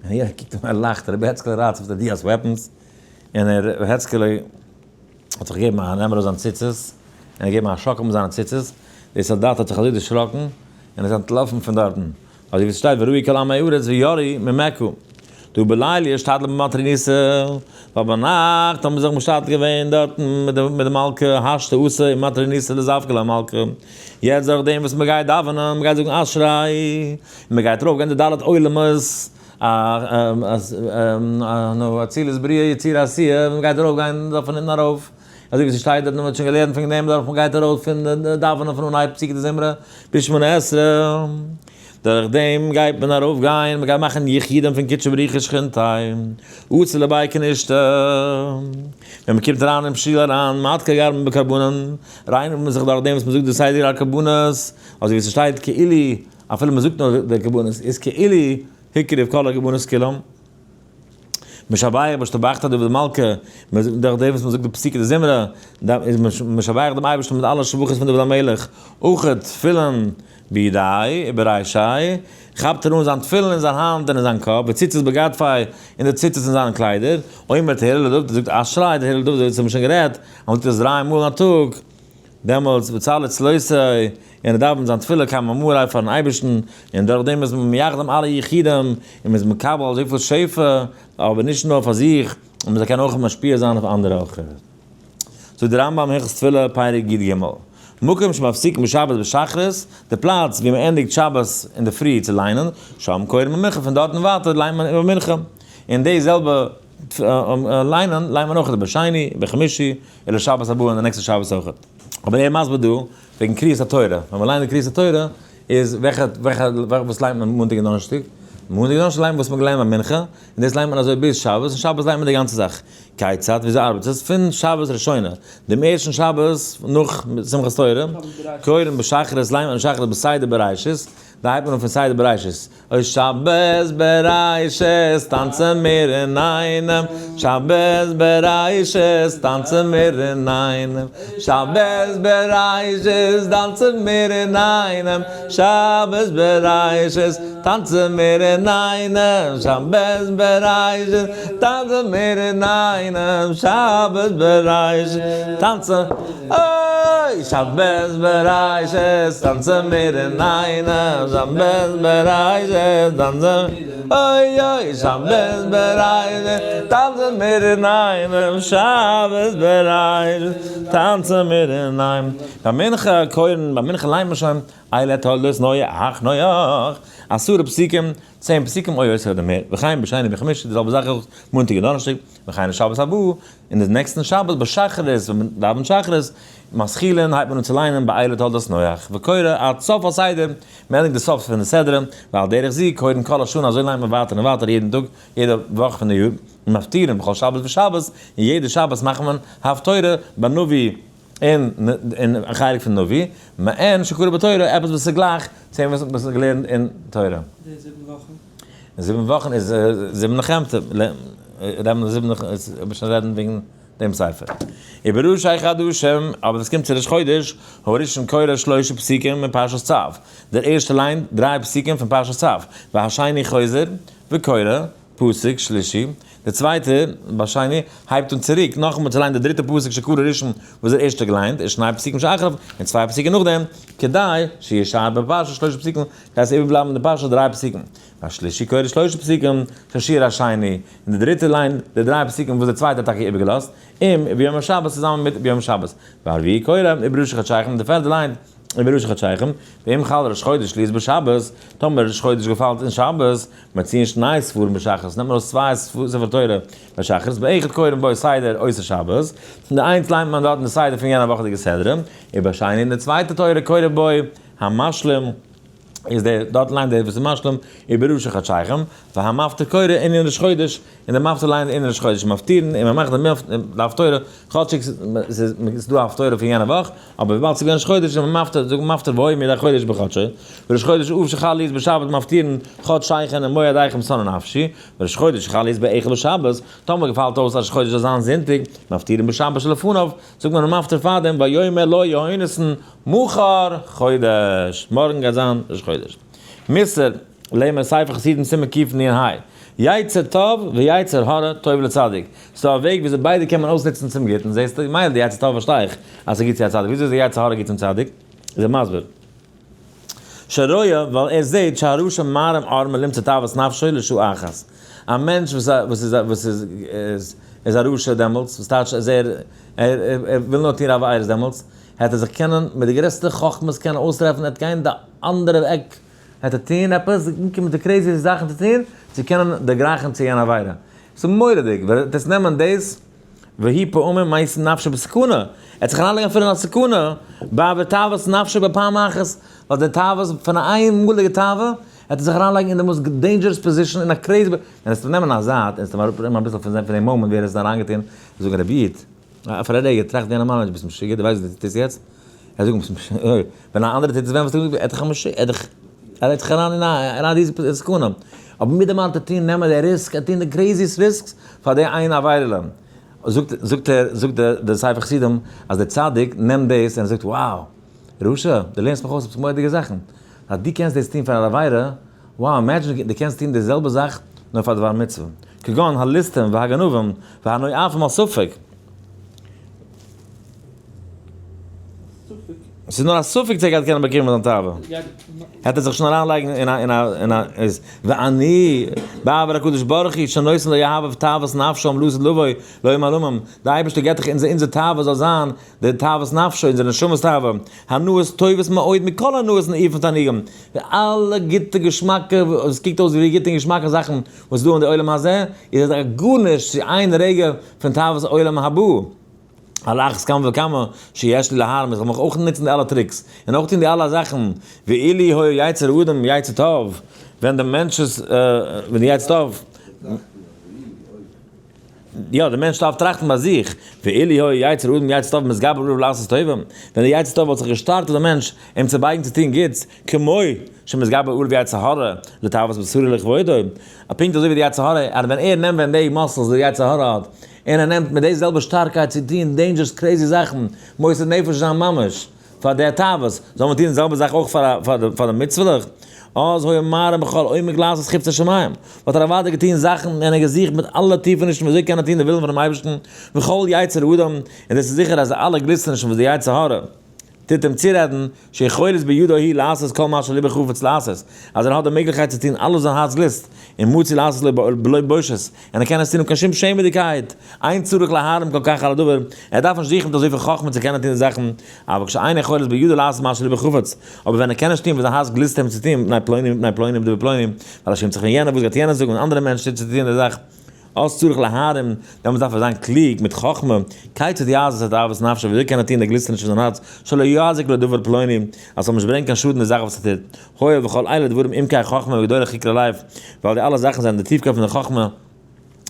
און יענער קוקט אים אן און לאכט, רבי הערצקעלע ראצפערטער דו האסט weapons? און רבי הערצקעלע האט זיך געגעבן א נעם ארויס זיין ציצית, און געגעבן א שאקל מיט זיינע ציצית, דער סאלדאט האט זיך אזוי דערשראקן, און איז אנטלאפן פון דארטן. אזוי ווי עס שטייט וראו כל עמי הארץ ויראו ממך. דהא בליליא אשתדלו במטרוניתא, ווייל ביינאכט האבן זיך משתדל געווען דארטן מיט די מלכה, השתא אתו עם מטרוניתא לזווקא למלכא. יעצט דורך דעם וואס מען גייט דאווענען, מען גייט זאגן אשרי, און מען גייט ארויף גיין די ד' עולמות, אצילות בריאה יצירה עשייה, מען גייט ארויף גיין דארף פון אונטן ארויף, אזוי ווי ס'שטייט דארט, מ'האט שוין געלערנט פון דעם דורך מ'גייט ארויס פון דאווענען פון אנהייב פסוקי דזמרה ביז שמונה עשרה, דורך דעם גייט מען ארויף גיין, מ'גייט מאכן יחודים פון קודשא בריך הוא ושכינתיה, אתו לבי כנישתא, ווען מ'קומט אריין אין שול אריין, מדכר גרמא בקרבנן, רייניגט מען זיך דורך דעם וואס מ'זאגט די סדר הקרבנות, אזוי ווי ס'שטייט כאילו, אפילו מ'זאגט נאר די קרבנות, איז כאילו הקריב כל הקרבנות כולם. משבח משתבחתא דוד מלכא, דורך דעם וואס מען זאגט די פסוקי דזמרה, איז מען משבח דעם אייבערשטן מיט אלע שבחות פון דוד המלך, אויך תפילין בידיה וברישיה, כאפט ער אן זיין תפילין אין זיין האנט און אין זיין קאפ, וציצית בכתפיה, און די ציצית אין זיינע קליידער, אומר תהילה לדוד, ער זאגט אשרי תהילה לדוד, אזוי ווי מיר האבן שוין גערעדט, אז מען זאגט עס דריי מאל אין א טאג, דעמאלטס וצלי צלותיה, און ער דאווענט זיין תפילה קמי מאריה פארן אייבערשטן, און דורך דעם איז מען מייחד אלע יחודים, און מען איז מקבל אזויפיל שפע, אבער נישט נאר פאר זיך, און מען זאל קענען אויך משפיע זיין אויף אנדערע אויך. זאגט דער רמב ם הלכות תפילה פרק י ג, מקום שמפסיק משבת בשחרית, די פלאץ ווי מען ענדיגט שבת אינדערפרי צו ליינען, שם קורין במנחה, פון דארטן ווייטער ליינט מען במנחה, און די זעלבע ליינען ליינט מען אויך בשני, בחמישי, אלא שבת הבאה און די נעקסטע שבת אויך. אבער ער מסביר דא וועגן קריאת התורה, ווען מען ליינט די קריאת התורה איז וועלכע וועלכע וואס ליינט מען מאנטאג און דאנערשטאג? מאנטאג און דאנערשטאג ליינט מען וואס מען האט געליינט ביי מנחה, און דאס ליינט מען אזוי ביז שבת, און שבת ליינט מען די גאנצע זאך. כיצד? וויאזוי ארבעט עס? פון שבת ראשונה, דעם ערשטן שבת נאך שמחת תורה, קורין בשחרית ליינט מען שחרית בסדר בראשית, דא הייבט מען אן פון סדר בראשית, אוי שבת בראשית טאנצען מיר אינאיינעם, שבת בראשית טאנצען מיר אינאיינעם, שבת בראשית טאנצען מיר אינאיינעם, שבת בראשית טאנצען מיר אינאיינעם, שבת בראשית טאנצען מיר אינאיינעם, שבת בראשית טאנצען אוי! שבת בראשית טאנצען מיר אינאיינעם, שבת בראשית טאנצען. אוי אוי שבת בראשית, טאנצן מיר אינאיינעם, שבת בראשית, טאנצן מיר אינאיינעם. ביי מנחה קורין, ביי מנחה ליינט מען שוין, אלה תולדות נח נח, עשרה פסוקים, 10 פסוקים, אוי אוי אדער מער, וכן בשני ובחמישי, די זעלבע זאך אויך מאנטאג און דאנערשטאג, וכן לשבת הבא, און די נעקסטן שבת בשחרית, ווען מען דאווענט שחרית, מתחילין הייבט מען אן צו ליינען באלה תולדות נח, וקורא עד סוף הסדר, מען ענדיגט די סוף פון די סדרה, ועל דרך זו קורין כל השנה, אזוי ליינט מען ווייטער און ווייטער יעדן טאג, יעדע וואך פון די יאר, ומפטירין בכל שבת ושבת, און יעדע שבת מאכט מען הפטורה בנביא אין אין א חלק פון נביא, מעין שקרא בתורה, עפעס וואס איז גלייך צו דעם וואס מ'האט געלערנט אין תורה. די זיבן וואכן? זיבן וואכן איז זיבן נחמתא, רעדן זיבן נח, שוין רעדן וועגן דעם ספר. ובראשי חדשים, אבער ווען עס קומט צו ראש חודש, הראשון קורא שלושה פסוקים מפרשת צו. דער ערשטער ליינט דריי פסוקים פון פרשת צו. והשני חוזר וקורא פסוק שלישי. דער צווייטער, בשני, הייבט אן צוריק נאכאמאל צו ליינען די דריטע פסוק שקרא ראשון וואס דער ערשטער געליינט, ושני פסוקים שאחריו, און צוויי פסוקים נאכדעם, כדי שישאר בפרשה שלושה פסוקים, כדי עס איבערבלייבן אין די פרשה דריי פסוקים. והשלישי קורא שלושה פסוקים ששיער השני, און די דריטע ליינט די דריי פסוקים וואס די צווייטע האט טאקע איבערגעלאזט, עם וביום השבת צוזאמען מיט ביום שבת. והרביעי קורא ובראשי חדשיכם, די פערטע ליינט ובראשי חדשיכם, ואם חל ראש חודש להיות בשבת, טאמער ראש חודש געפאלט אין שבת, מוציאין שני ספרים בשחרית, נעמט מען ארויס צוויי ספר תורה בשחרית, באחד קורין בו סדר אותו שבת, די איינס ליינט מען דארט אין די סדר פון יענע וואכעדיגע סדרה, ובשני אין די צווייטע תורה קורא בו המשלים, איז דער דארט ליינט דער וואס איז משלים ובראשי חדשיכם, והמפטיר קורא ענין ראש חודש, און דער מפטיר ליינט ענין ראש חודש, מפטירין און מען מאכט די הפטורה, כאטשיג ס'איז דא א הפטורה פון יענע וואך, אבער וויבאלד ס'איז געווען ראש חודש איז מען מפטיר, זאגט מען מפטיר והיה מדי חודש בחדשו, וראש חודש אב שחל להיות בשבת מפטירין חדשיכם ומועדיכם שנאה נפשי, וראש חודש שחל להיות באחד בשבת, טאמער געפאלט אויס אז ראש חודש זאל זיין זונטאג, מפטירין בשבת שלפניו, זאגט מען מפטיר פארדעם ויאמר לו יהונתן מחר חודש, מארגן גייט זיין ראש חודש. מוסר, לערן מיר ספר חסידים סימן קנ"ה, יצר טוב ויצר הרע טוב לצדיק, ס'איז דא א וועג וויאזוי ביידע קען מען אויסנוצן צום גוטן, זעסטו, מילא די יצר טוב פארשטיי איך אז ס'איז גוט צו א צדיק, וויאזוי איז די יצר הרע גוט צום צדיק? איז ער מסביר. שרואה, ווייל ער זעט שהרשע מערים ערמה למצוא תאוות נפשו לשעה אחת. א מענטש וואס וואס איז וואס איז איז א רשע דעמאלטס, וואס טייטש אז ער ער וויל נאר טון עבירות דעמאלטס, העט ער זיך קענען מיט די גרעסטע חכמות קענען אויסטרעפן, ער העט גיין די אנדערע עק, העט ער טון עפעס, אנקומען מיט די crazy זאכן צו טון, צו קענען דערגרייכן צו יענע עבירה. ס'איז מורא'דיג, ווען דאס נעמען דאס, והוא פעמים משים נפשו בסכנה, ער האט זיך אריינלייגן אפילו אין א סכנה, בעבור תאוות נפשו בפעם אחת, ווייל די תאוות פון א איינמאליגע תאווה, העט ער זיך אריינלייגן אין די most dangerous position, אין א crazy, ווען עס נעמען א זייט, און עס אראפנעמען אביסל פון דעם מאמענט ווי ער איז אריינגעטון, זאגן רבי איד, פאר א רגע, טראכט ווי א נארמאלער מענטש, ביסט משוגע, דו ווייסט וואס דו טוסט יעצט? ער זאגט, ביסט משוגע, ווען א אנדערער טוט עס ווען וואלסטו געזאגט, ער האט דיך משוגע, ער האט דיך, ער לייגט זיך אריין אין א, אין א ריזיגע סכנה. אבער מיט דעם אלטע טון נעמען די risk, ער טון די craziest risks פאר די איין עבירה'לע. זאגט, זאגט ער, זאגט דער ספר חסידים, אז דער צדיק נעמט דאס און ער זאגט, wow, רשע, דו לערנסט מיך אויס עפעס מורא'דיגע זאכן. אז דו קענסט דאס טון פאר א עבירה, wow, imagine דו קענסט טון די זעלבע זאך נאר פאר דבר מצוה. כגון הליסטים והגנבים והנואפים על ספק. ס'איז נאר א ספק צו ער גייט קענען באקומען זיין תאווה. העט ער זיך שוין אריינלייגן אין א אין א אין א איז ואני בעבור הקדוש ברוך הוא שנותן לאוהביו תאוות נפשם לעתיד לבוא לעולם עולמים, די אייבערשטער געבט דאך אונז אונזער תאווה זאל זיין די תאוות נפשו, אונזער נשמה'ס תאווה, הנאות טובות מאוד מכל הנאות נעיפים תענוגים, די אלע גוטע געשמאקע וואס קוקט אויס ווי גוטע און געשמאקע זאכן וואס איז דא אין די עולם הזה, איז עס גארנישט צו איין רגע פון תאוות עולם הבא. על אחת כמה וכמה שיש לי להערים, איך זאל מיך אויך נוצן די אלע tricks, און אויך טון די אלע זאכן, ואילו היה יצר האדם יצר טוב, ווען די מענטש איז, ווען די יצר טוב, יא, די מענטש דארף טראכטן ביי זיך, ואילו היה יצר האדם יצר טוב מתגבר עליו לעשות טובה, ווען די יצר טוב וואלט זיך געשטארקט אויף די מענטש אים צו בייגן צו טון גוטס, כמו שמתגבר עליו יצר הרע לתאוות בשרו לכבודו, פונקט אזוי ווי די יצר הרע, אז ווען ער נעמט ווען די muscles די יצר הרע האט, און ער נעמט מיט די זעלבע שטארקייט צו טון dangerous crazy זאכן, מוסר נפש זיין ממש, פאר די תאוות, זאל מען טון די זעלבע זאך אויך פאר די מצוה'לעך? אז היה מערים בכל עומק לעשות חפצי שמים, וואלט ער אוודאי געטון זאכן און ער געזוכט מיט אלע טיפענישן ווי אזוי קען ער טון די ווילן פונעם אייבערשטן, וכל יצר האדם, און דאס איז זיכער אז אלע גליסטענישן וואס די יצר הרע. טוט אים צורעדן, שיכולת בידו היא לעשות כל מה שלבו חפץ לעשות, אז ער האט די מעגליכקייט צו טון אלעס וואס זיין הארץ גליסט, און מצוי לעשות לו בלא בושת, און ער קען עס טון אן קיין שום שעמעדיגקייט, אין צריך להערים כל כך על הדבר, ער דארף נישט זוכן מיט אזויפיל חכמה צו קענען טון די זאכן, אבל כשאין יכולת בידו לעשות מה שלבו חפץ, אבער ווען ער קען נישט טון וואס זיין הארץ גליסט אים צו טון, מפני פלוני מפני פלוני מדבר פלוני, ווייל ער שעמט זיך פון יענעם, וואס גייט יענער זאגן, און אנדערע מענטשן צו טון די זאך. אז צריך להערים, דעמאלטס דארף ער זיין קלוג, מיט חכמה, כיצד יעשה את תאוות נפשו, וויאזוי קען ער טון די גליסטעניש פון זיין הארץ, שלא יזיק לדבר פלוני, אז ס'זאל נישט ברענגען קיין שאדן די זאך וואס ער טוט, הואיל וכל אלה דברים עמקי החכמה וגדולי חקרי לב, ווייל די אלע זאכן זענען די טיפקייט פון די חכמה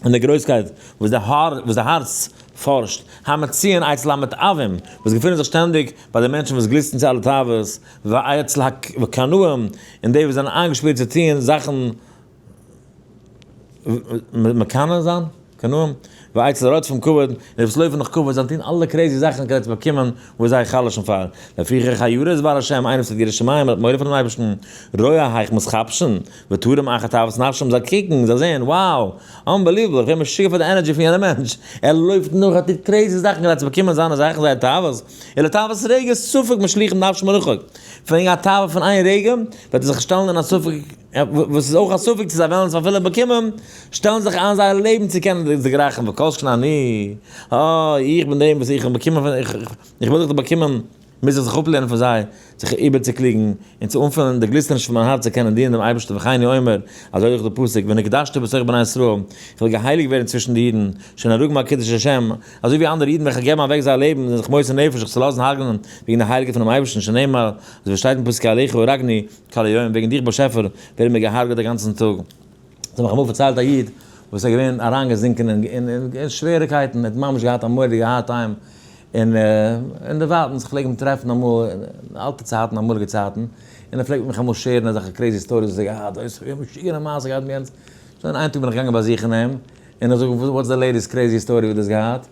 און די גרויסקייט וואס די הארץ פארשט, המצויין אצל המתאווים, וואס געפינען זיך שטענדיג ביי די מענטשן וואס גליסטן צו אלע תאוות, ואצל הקנאים, און די וואס זענען איינגעשפארט צו טון זאכן מקנא זיין, קנאים, ואצל רודפים כבוד, און די וואס לויפן נאך כבוד, זיי טוהן אלע crazy זאכן כדי צו באקומען וואס זיי חלש'ן פאר. לפיכך הירא את דבר השם, איינער וואס האט יראת שמים, האט מורא פונעם אייבערשטן, רואה היאך מתחפשין, ותורם אחר תאוות נפשם, זיי קוקן, זיי זעען, wow, unbelievable, איך ווער משוגע פאר די energy פון יענעם מענטש, ער לויפט נאך, ער טוט crazy זאכן כדי צו באקומען זיינע זאכן, זייער תאוות, אלא תאוות רגע ספק משליכים נפשם מרחוק, פון א תאווה פון איין רגע, וועט ער זיך שטעלן אין א ספק, וואס איז אויך א ספק צו זיי וועלן עס אפילו באקומען, שטעלן זיך איין זייער לעבן צו קענען דערגרייכן, וכל שכן אני, אה, איך בין דעם וואס איך האב באקומען פון, איך וויל דאך באקומען, מוז איך זיך אפלערנען פון זיי, זיך איבערצוקלוגן, און צו אנפילן די גליסטעניש פון מיין הארץ צו קענען דינען דעם אייבערשטן וכן הוא אומר, אזוי זאגט דער פסוק, ונקדשתי בתוך בני ישראל, איך וועל געהייליגט ווערן צווישן די אידן, שנהרגים על קידוש השם, אזוי ווי אנדערע אידן וועלכע געבן אוועק זייער לעבן און זענען זיך מוסר נפש זיך צו לאזן הרג'נען וועגן די הייליגקייט פונעם אייבערשטן, שנאמר, אזוי ווי שטייט אין פסוק עליך הרגני, כל היום, וועגן דיך באשעפער, ווערן מיר געהארגעט א גאנצן טאג. עס האט מיך אמאל פארציילט א איד וואס איז געווען אריינגעזינקען אין שוועריקייטן, ער האט ממש געהאט א מורא'דיגע hard time, און אין די ווייטנס, איך פלעג אים טרעפן אמאל, אין אלטע צייטן, אמאליגע צייטן, און ער פלעגט מיך אמאל share ן אזעלכע crazy stories וואס ער האט געהאט, אוי ס'איז געווען משוגענע מעשה געהאט מיט יענץ, שוין איין טאג בין איך געגאנגען באזוכן אים, און איך זאג אים what's the latest crazy story וואס דו האסט געהאט?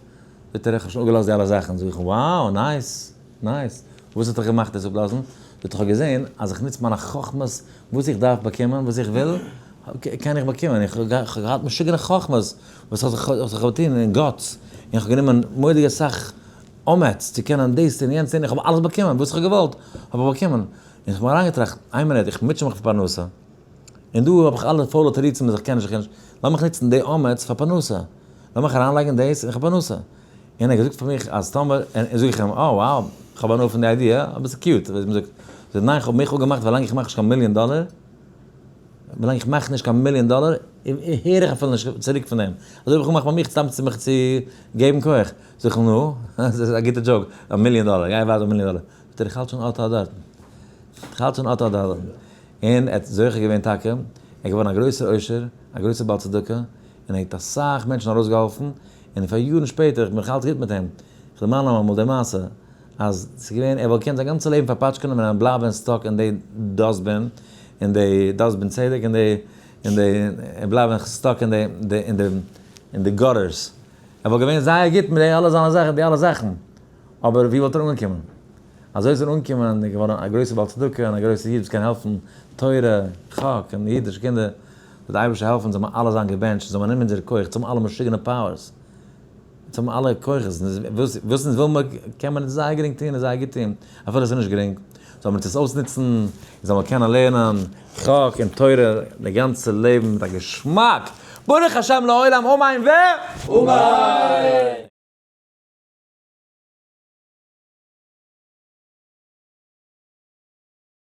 זאגט ער איך האב שוין אפגעלאזט די אלע זאכן, זאג איך wow nice! Nice. וואס האט דיך געמאכט דאס אפלאזן? זאגט איך האב געזען אז איך נוץ מיינע חכמות, וואס איך דארף באקומען, וואס איך וויל, קען איך באקומען. איך האב געהאט משוגענע חכמות וואס איך האב געטון און guts, און איך האב גענומען מורא'דיג אסאך אומץ צו קענען דאס טון יענץ טון, איך האב אלעס באקומען, וואס איך האב געוואלט האב איך באקומען. און איך האב מיר אריינגעטראכט, איין מינוט, איך מוטשע מיך פאר פרנסה, און דא האב איך אלע פוילע תירוצים אז איך קען נישט, איך קען נישט, לאמיך נוצן די אומץ פאר פרנסה, לאמיך אריינלייגן דאס און איך האב פרנסה. און ער האט געזאגט פאר מיך אז טאמער, און זאג איך אים, אה wow, איך האב הנאה פון די idea, אבער ס'איז cute, ווי מ'זאגט. זאגט ער, ניין, איך האב מיך אפגעמאכט ווילאנג איך מאך נישט קיין מיליאן דאלער, ווילאנג איך מאך נישט קיין מיליאן דאלער, הער איך אפילו נישט צוריק פון דעם. אזוי האב איך געמאכט ביי מיך סתם צו מיך צו געבן כח. זאג איך אים, נו, ס'איז א גוטע joke, א מיליאן דאלער, גיי ווייטער א מיליאן דאלער. זאגט ער, איך האלט שוין אט אט דארטן. איך האלט שוין אט אט דארטן. און ער האט זוכה געווען טאקע, ער איז געווארן א גרויסער עושר, א גרויסער בעל צדקה, און ער האט אסאך מענטשן ארויסגעהאלפן, און פאר יארן שפעטער, איך בין נאך אלץ גוט מיט אים, איך דערמאן אים אמאל די מעשה, אז ס'איז געווען, ער וואלט געקענט זיין גאנצע לעבן פארפאטשקענען ווען ער בלייבט ווען stuck אין די dustbin, אין די dustbin צדק, אין די, אין די, ער בלייבט ווען stuck אין די, אין די, אין די gutters. ער וואלט געווען זייער גוט מיט די אלע זיינע זאכן, די אלע זאכן, אבער ווי וואלט ער אנגעקומען? אזוי איז ער אנגעקומען און געווארן א גרויסער בעל צדקה און א גרויסער איד וואס קען העלפן תורה, חק און אידישע קינדער. זאל די אייבערשטער העלפן זאל מען אלע זיין געבענטשט, זאל מען נעמען אונזערע כח, צו האבן אלע משוגענע powers, צו האבן אלע כוחות, וואס אונז וויל מען קען מען זייער גרינג טון און זייער גוט טון, אפילו עס איז נישט גרינג, זאל מען עס אויסנוצן, און זאל מען קענען לערנען חק און תורה די גאנצע לעבן מיט א געשמאק, ברוך השם לעולם אמן ו. אמן!